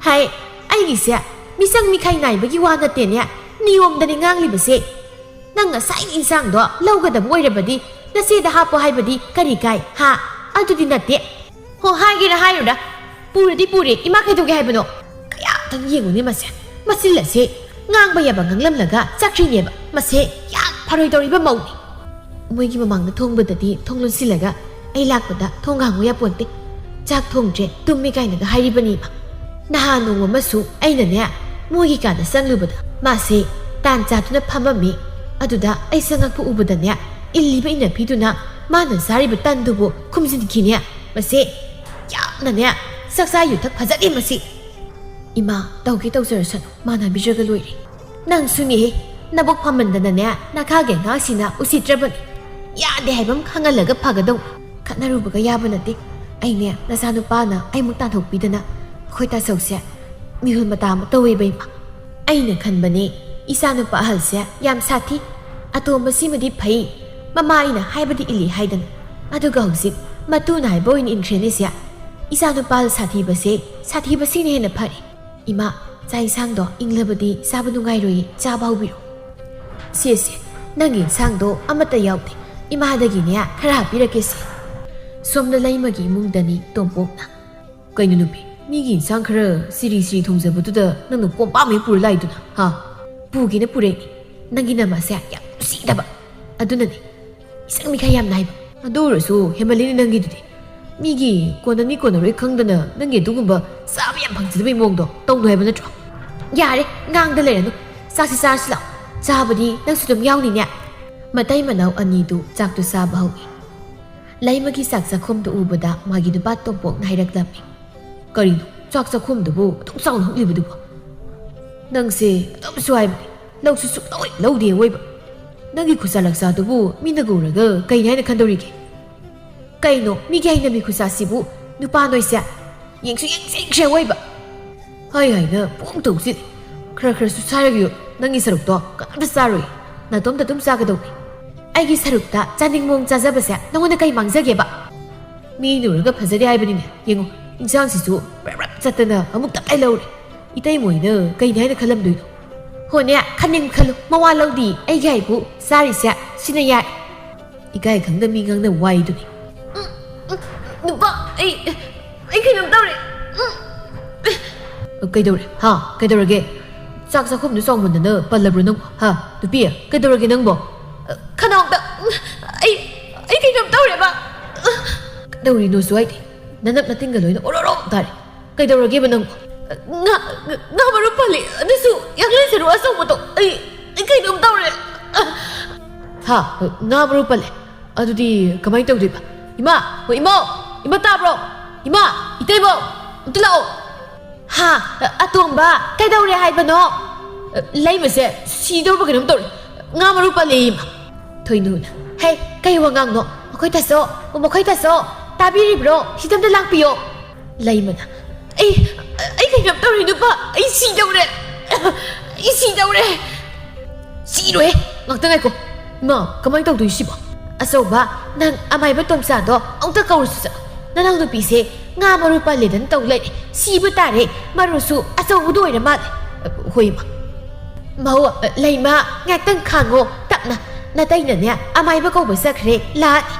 ꯍꯥꯏ, ꯑꯩꯒꯤꯁꯦ ꯃꯤꯆꯪ ꯃꯤꯈꯥꯏ ꯅꯥꯏꯕꯒꯤ ꯋꯥ ꯅꯠꯇꯦꯅꯦ, ꯅꯤꯌꯣꯝꯗꯅꯤ ꯉꯥꯡꯂꯤꯕꯁꯦ꯫ ꯅꯪ ꯉꯁꯥꯏ ꯏꯟꯁꯥꯡꯗꯣ ꯂꯧꯒꯗꯕ ꯑꯣꯏꯔꯕꯗꯤ ꯅꯆꯦꯗ ꯍꯥꯞꯄꯣ ꯍꯥꯏꯕꯗꯤ ꯀꯔꯤ ꯀꯥꯏ, ꯍꯥ? ꯑꯗꯨꯗꯤ ꯅꯠꯇꯦ꯫ ꯍꯣ, ꯍꯥꯏꯒꯦꯔꯥ ꯍꯥꯏꯔꯨꯔꯥ, ꯄꯨꯔꯗꯤ ꯄꯨꯔꯦ, ꯏꯃꯥ ꯀꯩꯗꯧꯒꯦ ꯍꯥꯏꯕꯅꯣ? ꯀꯌꯥꯇꯪ ꯌꯦꯡꯉꯨꯅꯦ ꯃꯁꯦ, ꯃꯆꯤꯜ ꯑꯁꯦ ꯉꯥꯡꯕ ꯌꯥꯕ ꯉꯥꯡꯂꯝꯂꯒ ꯆꯠꯈ꯭ꯔꯤꯅꯦꯕ꯫ ꯃꯁꯦ ꯌꯥꯝ ꯐꯔꯣꯏꯗꯧꯔꯤꯕ ꯃꯧꯅꯤ꯫ ꯃꯣꯏꯒꯤ ꯃꯃꯥꯡꯗ ꯊꯣꯡꯕꯗꯗꯤ ꯊꯣꯡ ꯂꯣꯟꯁꯤꯜꯂꯒ ꯑꯩ ꯂꯥꯛꯄꯗ ꯊꯣꯡ ꯍꯥꯡꯉꯨ ꯌꯥꯄꯣꯟꯇꯦ꯫ ꯆꯥꯛ ꯊꯣꯡꯗ꯭ꯔꯦ, ꯇꯨꯝꯃꯤ ꯀꯥꯏꯅꯒ ꯍꯥꯏꯔꯤꯕꯅꯤꯕ꯫ ꯅꯍꯥꯟ ꯅꯣꯡꯃ ꯑꯃꯁꯨ ꯑꯩꯅꯅꯦ ꯃꯣꯏꯒꯤ ꯀꯥꯗ ꯆꯪꯂꯨꯕꯗ ꯃꯥꯁꯦ ꯇꯥꯟ ꯆꯥꯗꯨꯅ ꯐꯝꯃꯝꯃꯤ꯫ ꯑꯗꯨꯗ ꯑꯩ ꯆꯪꯉꯛꯄ ꯎꯕꯗꯅꯦ ꯏꯜꯂꯤꯕ ꯏꯟꯅꯐꯤꯗꯨꯅ ꯃꯥꯅ ꯆꯥꯔꯤꯕ ꯇꯟꯗꯨꯕꯨ ꯈꯨꯝꯖꯤꯟꯈꯤꯅꯦ꯫ ꯃꯁꯤ ꯌꯥꯝꯅꯅꯦ ꯆꯥꯛꯆꯥ ꯌꯨꯊꯛ ꯐꯖꯗꯦ ꯃꯁꯤ꯫ ꯏꯃꯥ, ꯇꯧꯒꯦ ꯇꯧꯖꯔꯁꯅꯨ, ꯃꯥꯟꯅꯕꯤꯗ꯭ꯔꯒ ꯂꯣꯏꯔꯦ꯫ ꯅꯪꯁꯨꯅꯦꯍꯦ, ꯅꯕꯨꯛ ꯐꯝꯃꯟꯗꯅꯅꯦ ꯅꯈꯥꯒꯤ ꯑꯉꯥꯡꯁꯤꯅ ꯎꯁꯤꯠꯇ꯭ꯔꯕꯅꯤ꯫ ꯌꯥꯗꯦ ꯍꯥꯏꯕ ꯑꯃ ꯈꯪꯍꯜꯂꯒ ꯐꯒꯗꯧꯅꯤ꯫ ꯈꯠꯅꯔꯨꯕꯒ ꯌꯥꯕ ꯅꯠꯇꯦ꯫ ꯑꯩꯅꯦ ꯅꯆꯥꯅꯨꯄꯥꯅ ꯑꯩꯃꯨꯛ ꯇꯥꯟꯊꯣꯛꯄꯤꯗꯅ ꯑꯩꯈꯣꯏ ꯇꯥꯆꯧꯁꯦ ꯃꯤꯍꯨꯜ ꯃꯇꯥ ꯑꯃ ꯇꯧꯋꯦꯕ ꯏꯃꯥ꯫ ꯑꯩꯅ ꯈꯟꯕꯅꯦ ꯏꯆꯥꯅꯨꯄꯥ ꯑꯍꯜꯁꯦ ꯌꯥꯝ ꯁꯥꯊꯤ, ꯑꯇꯣꯝꯕꯁꯤꯃꯗꯤ ꯐꯩ, ꯃꯃꯥ ꯑꯩꯅ ꯍꯥꯏꯕꯗꯤ ꯏꯜꯂꯤ ꯍꯥꯏꯗꯅ꯫ ꯑꯗꯨꯒ ꯍꯧꯖꯤꯛ ꯃꯇꯨꯅ ꯍꯥꯏꯕ ꯑꯣꯏꯅ ꯏꯟꯈ꯭ꯔꯦꯅꯦꯁꯦ꯫ ꯏꯆꯥꯅꯨꯄꯥ ꯑꯍꯜ ꯁꯥꯊꯤꯕꯁꯦ ꯁꯥꯊꯤꯕꯁꯤꯅ ꯍꯦꯟꯅ ꯐꯔꯦ꯫ ꯏꯃꯥ, ꯆꯥꯛ ꯏꯟꯁꯥꯡꯗꯣ ꯏꯪꯂꯕꯗꯤ ꯆꯥꯕ ꯅꯨꯡꯉꯥꯏꯔꯣꯏꯌꯦ, ꯆꯥꯕ ꯍꯧꯕꯤꯔꯣ꯫ ꯁꯦ, ꯁꯦ, ꯅꯪꯒꯤ ꯏꯟꯁꯥꯡꯗꯣ ꯑꯃꯠꯇ ꯌꯥꯎꯗꯦ, ꯏꯃꯥꯗꯒꯤꯅꯦ ꯈꯔ ꯍꯥꯞꯄꯤꯔꯛꯀꯦꯁꯦ꯫ ꯁꯣꯝꯗ ꯂꯩꯃꯒꯤ ꯏꯃꯨꯡꯗꯅꯤ ꯇꯣꯝꯄꯣꯛꯅ꯫ ꯀꯩꯅꯣ ꯅꯨꯄꯤ, ꯃꯤꯒꯤ ꯏꯟꯁꯥꯡ ꯈꯔ ꯁꯤꯔꯤ ꯁꯤꯔꯤ ꯊꯣꯡꯖꯕꯗꯨꯗ ꯅꯪꯅ ꯀꯣꯝꯄꯥꯛ ꯑꯃ ꯍꯦꯛ ꯄꯨꯔ ꯂꯥꯛꯏꯗꯨꯅ, ꯍꯥ? ꯄꯨꯒꯦꯅ ꯄꯨꯔꯛꯏꯅꯤ, ꯅꯪꯒꯤ ꯅꯃꯥꯁꯦ ꯌꯥꯝ ꯅꯨꯡꯁꯤꯗꯕ꯫ ꯑꯗꯨꯅꯅꯦ ꯃꯤꯆꯪ ꯃꯤꯈꯥꯏ ꯌꯥꯝ ꯅꯥꯏꯕ꯫ ꯑꯗꯨ ꯑꯣꯏꯔꯁꯨ ꯍꯦꯃꯜꯂꯤꯅꯦ ꯅꯪꯒꯤꯗꯨꯗꯤ꯫ ꯃꯤꯒꯤ ꯀꯣꯟꯅꯅꯤ ꯀꯣꯟꯅꯔꯣꯏ ꯈꯪꯗꯅ ꯅꯪꯒꯤ ꯑꯗꯨꯒꯨꯝꯕ ꯆꯥꯕ ꯌꯥꯝ ꯐꯪꯖꯗꯕꯩ ꯃꯑꯣꯡꯗꯣ ꯇꯧꯅꯨ ꯍꯥꯏꯕ ꯅꯠꯇ꯭ꯔꯣ? ꯌꯥꯔꯦ, ꯉꯥꯡꯗ ꯂꯩꯔꯅꯨ꯫ ꯆꯥꯛꯁꯤ ꯆꯥꯔꯁꯤ ꯂꯥꯛꯑꯣ꯫ ꯆꯥꯕꯗꯤ ꯅꯪꯁꯨ ꯑꯗꯨꯝ ꯌꯥꯎꯅꯤꯅꯦ꯫ ꯃꯇꯩ ꯃꯅꯥꯎ ꯑꯅꯤꯗꯨ ꯆꯥꯛꯇꯨ ꯆꯥꯕ ꯍꯧꯏ꯫ ꯂꯩꯃꯒꯤ ꯆꯥꯛ ꯆꯥꯛꯈꯨꯝꯗꯨ ꯎꯕꯗ ꯃꯥꯒꯤ ꯅꯨꯄꯥ ꯇꯣꯝꯄꯣꯛꯅ ꯍꯥꯏꯔꯛꯂꯝꯃꯤ꯫ ꯀꯔꯤꯅꯣ ꯆꯥꯛ ꯆꯥꯛꯈꯨꯝꯗꯨꯕꯨ ꯑꯗꯨꯛ ꯆꯥꯎꯅ ꯍꯨꯛꯂꯤꯕꯗꯨꯕꯣ? ꯅꯪꯁꯦ ꯑꯗꯨꯝꯁꯨ ꯍꯥꯏꯕꯅꯤ꯫ ꯂꯧꯁꯨ ꯁꯨꯛꯂꯧ ꯍꯦꯛ ꯂꯧꯗꯦ ꯑꯋꯣꯏꯕ꯫ ꯅꯪꯒꯤ ꯈꯨꯠꯁꯥ ꯂꯛꯁꯥꯗꯨꯕꯨ ꯃꯤꯅꯒ ꯎꯔꯒ ꯀꯩꯅꯤ ꯍꯥꯏꯅ ꯈꯟꯗꯧꯔꯤꯒꯦ? ꯀꯩꯅꯣ, ꯃꯤꯒꯤ ꯍꯩꯅꯕꯤ ꯈꯨꯠꯁꯥꯁꯤꯕꯨ ꯅꯨꯄꯥ ꯅꯣꯏꯁꯦ ꯌꯦꯡꯁꯨ ꯌꯦꯡꯁꯤꯟꯈ꯭ꯔꯦ ꯑꯋꯣꯏꯕ꯫ ꯍꯥꯏ ꯍꯥꯏꯅ ꯄꯨꯡ ꯇꯧꯁꯤꯜꯂꯦ꯫ ꯈꯔ ꯈꯔꯁꯨ ꯁꯥꯏꯔꯒꯌꯣ, ꯅꯪꯒꯤ ꯁꯔꯨꯛꯇꯣ ꯀꯅꯥꯝꯇ ꯆꯥꯔꯣꯏ, ꯅꯥꯇꯣꯝꯇ ꯑꯗꯨꯝ ꯆꯥꯒꯗꯧꯅꯤ꯫ ꯑꯩꯒꯤ ꯁꯔꯨꯛꯇ ꯆꯥꯅꯤꯡ ꯃꯑꯣꯡ ꯆꯥꯖꯕꯁꯦ ꯅꯉꯣꯟꯗ ꯀꯩ ꯃꯥꯡꯖꯒꯦꯕ? ꯃꯤꯅ ꯎꯔꯒ ꯐꯖꯗꯦ ꯍꯥꯏꯕꯅꯤꯅꯦ꯫ ꯌꯦꯡꯉꯣ, ꯏꯟꯁꯥꯡꯁꯤꯁꯨ ꯕ꯭ꯔꯞ ꯕ꯭ꯔꯞ ꯆꯠꯇꯅ ꯑꯃꯨꯛ ꯇꯞ ꯂꯩ ꯂꯧꯔꯦ꯫ ꯏꯇꯩꯃꯣꯏꯅ ꯀꯩꯅꯤ ꯍꯥꯏꯅ ꯈꯜꯂꯝꯗꯣꯏꯅꯣ? ꯍꯣꯅꯦ, ꯈꯟꯅꯤꯡ ꯈꯜꯂꯨ, ꯃꯋꯥ ꯂꯧꯗꯤ꯫ ꯑꯩꯒꯤ ꯍꯥꯏꯕꯨ ꯆꯥꯔꯤꯁꯦ ꯁꯤꯅ ꯌꯥꯏ꯫ ꯏꯀꯥꯏ ꯈꯪꯗ ꯃꯤ ꯉꯥꯡꯅ ꯋꯥꯏꯗꯨꯅꯤ꯫ ꯎꯝ, ꯎꯝ, ꯅꯨꯄꯥ, ꯑꯩ, ꯑꯩ ꯀꯩꯅꯣꯝ ꯇꯧꯔꯦ꯫ ꯎꯝ꯫ ꯀꯩꯗꯧꯔꯦ? ꯍꯥ? ꯀꯩꯗꯧꯔꯒꯦ? ꯆꯥꯛ ꯆꯥꯛꯈꯨꯝꯗꯨ ꯆꯥꯎꯃꯟꯗꯅ ꯄꯜꯂꯕ꯭ꯔꯣ ꯅꯪ? ꯍꯥ? ꯅꯨꯄꯤ, ꯀꯩꯗꯧꯔꯒꯦ ꯅꯪꯕꯣ? ꯈꯅꯥꯎꯗ, ꯎꯝ, ꯑꯩ, ꯑꯩ ꯀꯩꯅꯣꯝ ꯇꯧꯔꯦꯕ꯫ ꯀꯩꯗꯧꯔꯤꯅꯣꯁꯨ ꯍꯥꯏꯗꯦ꯫ ꯅꯅꯞ ꯅꯇꯤꯟꯒ ꯂꯣꯏꯅ ꯑꯣꯔꯣꯔꯣ ꯇꯥꯔꯦ꯫ ꯀꯩꯗꯧꯔꯒꯦꯕ ꯅꯪꯕꯣ? ꯉꯥ, ꯉꯥ ꯃꯔꯨ ꯄꯜꯂꯤ, ꯑꯗꯨꯁꯨ ꯌꯥꯡꯂꯦꯟ ꯁꯔꯨ ꯑꯆꯧꯕꯗꯣ꯫ ꯑꯩ, ꯑꯩ ꯀꯩꯅꯣꯝ ꯇꯧꯔꯦ꯫ ꯍꯥ? ꯉꯥ ꯃꯔꯨ ꯄꯜꯂꯦ? ꯑꯗꯨꯗꯤ ꯀꯃꯥꯏꯅ ꯇꯧꯗꯣꯏꯕ? ꯏꯃꯥ! ꯍꯣ, ꯏꯃꯧ! ꯏꯃꯥ ꯇꯥꯕ꯭ꯔꯣ? ꯏꯃꯥ! ꯏꯇꯩꯃꯧ! ꯑꯝꯇ ꯂꯥꯛꯑꯣ! ꯍꯥ? ꯑꯇꯣꯝꯕ, ꯀꯩꯗꯧꯔꯦ ꯍꯥꯏꯕꯅꯣ? ꯂꯩꯃꯁꯦ ꯁꯤꯗꯧꯔꯕ ꯀꯩꯅꯣꯝ ꯇꯧꯔꯦ꯫ ꯉꯥ ꯃꯔꯨ ꯄꯜꯂꯦ, ꯏꯃꯥ꯫ ꯊꯣꯏꯅꯨꯅ, "ꯍꯦ, ꯀꯩ ꯋꯥꯉꯥꯡꯅꯣ? ꯃꯈꯣꯏ ꯇꯥꯆꯧ, ꯃꯈꯣꯏ ꯇꯥꯆꯧ, ꯇꯥꯕꯤꯔꯤꯕ꯭ꯔꯣ? ꯁꯤꯗ ꯑꯝꯇ ꯂꯥꯛꯄꯤꯌꯣ!" ꯂꯩꯃꯅ, "ꯑꯩ, ꯑꯩ ꯀꯩꯅꯣꯝ ꯇꯧꯔꯦ, ꯅꯨꯄꯥ! ꯑꯩ ꯁꯤꯗꯧꯔꯦ! ꯑꯩ ꯁꯤꯗꯧꯔꯦ!" "ꯁꯤꯔꯣꯏꯍꯦ! ꯉꯥꯛꯇ ꯉꯥꯏꯈꯣ꯫ ꯏꯃꯥ, ꯀꯃꯥꯏꯅ ꯇꯧꯗꯣꯏ ꯁꯤꯕꯣ?" "ꯑꯆꯧꯕ, ꯅꯪ ꯑꯃꯥꯏꯕ ꯇꯣꯝꯆꯥꯗꯣ ꯑꯃꯨꯛꯇ ꯀꯧꯔꯨꯆꯣ ꯆꯠꯂꯣ꯫ ꯅꯅꯥꯎ ꯅꯨꯄꯤꯁꯦ ꯉꯥ ꯃꯔꯨ ꯄꯜꯂꯦꯗꯅ ꯇꯧ ꯂꯩꯔꯦ꯫ ꯁꯤꯕ ꯇꯥꯔꯦ꯫ ꯃꯔꯨꯁꯨ ꯑꯆꯧꯕꯗꯨ ꯑꯣꯏꯔ ꯃꯥꯜꯂꯦ꯫" "ꯍꯣꯏ, ꯏꯃꯥ꯫" "ꯃꯧ, ꯂꯩꯃ, ꯉꯥꯛꯇꯪ ꯈꯥꯡꯉꯣ, ꯇꯞꯅ꯫ ꯅꯇꯩꯅꯅꯦ ꯑꯃꯥꯏꯕ ꯀꯧꯕ ꯆꯠꯈ꯭ꯔꯦ, ꯂꯥꯛꯑꯅꯤ꯫"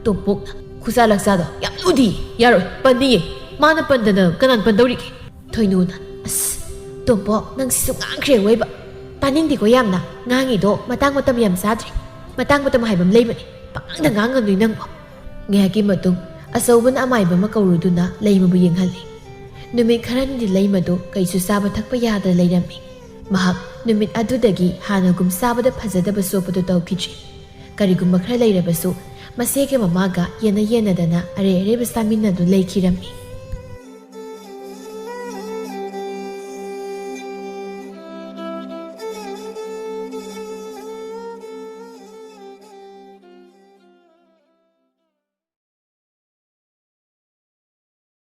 ꯇꯣꯝꯄꯣꯛꯅ, "ꯈꯨꯖꯥ ꯂꯛꯆꯥꯗꯣ ꯌꯥꯝ ꯂꯨꯗꯤ, ꯌꯥꯔꯣꯏ, ꯄꯟꯅꯤꯌꯦ꯫ ꯃꯥꯅ ꯄꯟꯗꯅ ꯀꯅꯥꯅ ꯄꯟꯗꯧꯔꯤꯒꯦ?" ꯊꯣꯏꯅꯨꯅ, "ꯑꯁ, ꯇꯣꯝꯄꯣꯛ, ꯅꯪꯁꯤꯁꯨ ꯉꯥꯡꯈ꯭ꯔꯦ ꯑꯣꯏꯕ꯫ ꯇꯥꯅꯤꯡꯗꯦꯀꯣ ꯌꯥꯝꯅ꯫ ꯉꯥꯡꯉꯤꯗꯣ ꯃꯇꯥꯡ ꯃꯇꯝ ꯌꯥꯝ ꯆꯥꯗ꯭ꯔꯦ꯫ ꯃꯇꯥꯡ ꯃꯇꯝ ꯍꯥꯏꯕ ꯑꯃ ꯂꯩꯕꯅꯦ꯫ ꯄꯪꯉꯥꯡꯗ ꯉꯥꯡꯒꯅꯨ ꯅꯪꯕꯣ꯫" ꯉꯥꯏꯍꯥꯛꯀꯤ ꯃꯇꯨꯡ ꯑꯆꯧꯕꯅ ꯑꯃꯥꯏꯕ ꯑꯃ ꯀꯧꯔꯨꯗꯨꯅ ꯂꯩꯃꯕꯨ ꯌꯦꯡꯍꯜꯂꯤ꯫ ꯅꯨꯃꯤꯠ ꯈꯔꯅꯤꯗꯤ ꯂꯩꯃꯗꯨ ꯀꯩꯁꯨ ꯆꯥꯕ ꯊꯛꯄ ꯌꯥꯗꯅ ꯂꯩꯔꯝꯃꯤ꯫ ꯃꯍꯥꯛ ꯅꯨꯃꯤꯠ ꯑꯗꯨꯗꯒꯤ ꯍꯥꯟꯅꯒꯨꯝ ꯆꯥꯕꯗ ꯐꯖꯗꯕ ꯆꯣꯞꯄꯗꯨ ꯇꯧꯈꯤꯗ꯭ꯔꯤ꯫ ꯀꯔꯤꯒꯨꯝꯕ ꯈꯔ ꯂꯩꯔꯕꯁꯨ ꯃꯆꯦꯒ ꯃꯃꯥꯒ ꯌꯦꯟꯅ ꯌꯦꯟꯅꯗꯅ ꯑꯔꯩ ꯑꯔꯩꯕ ꯆꯥꯃꯤꯟꯅꯗꯨꯅ ꯂꯩꯈꯤꯔꯝꯃꯤ꯫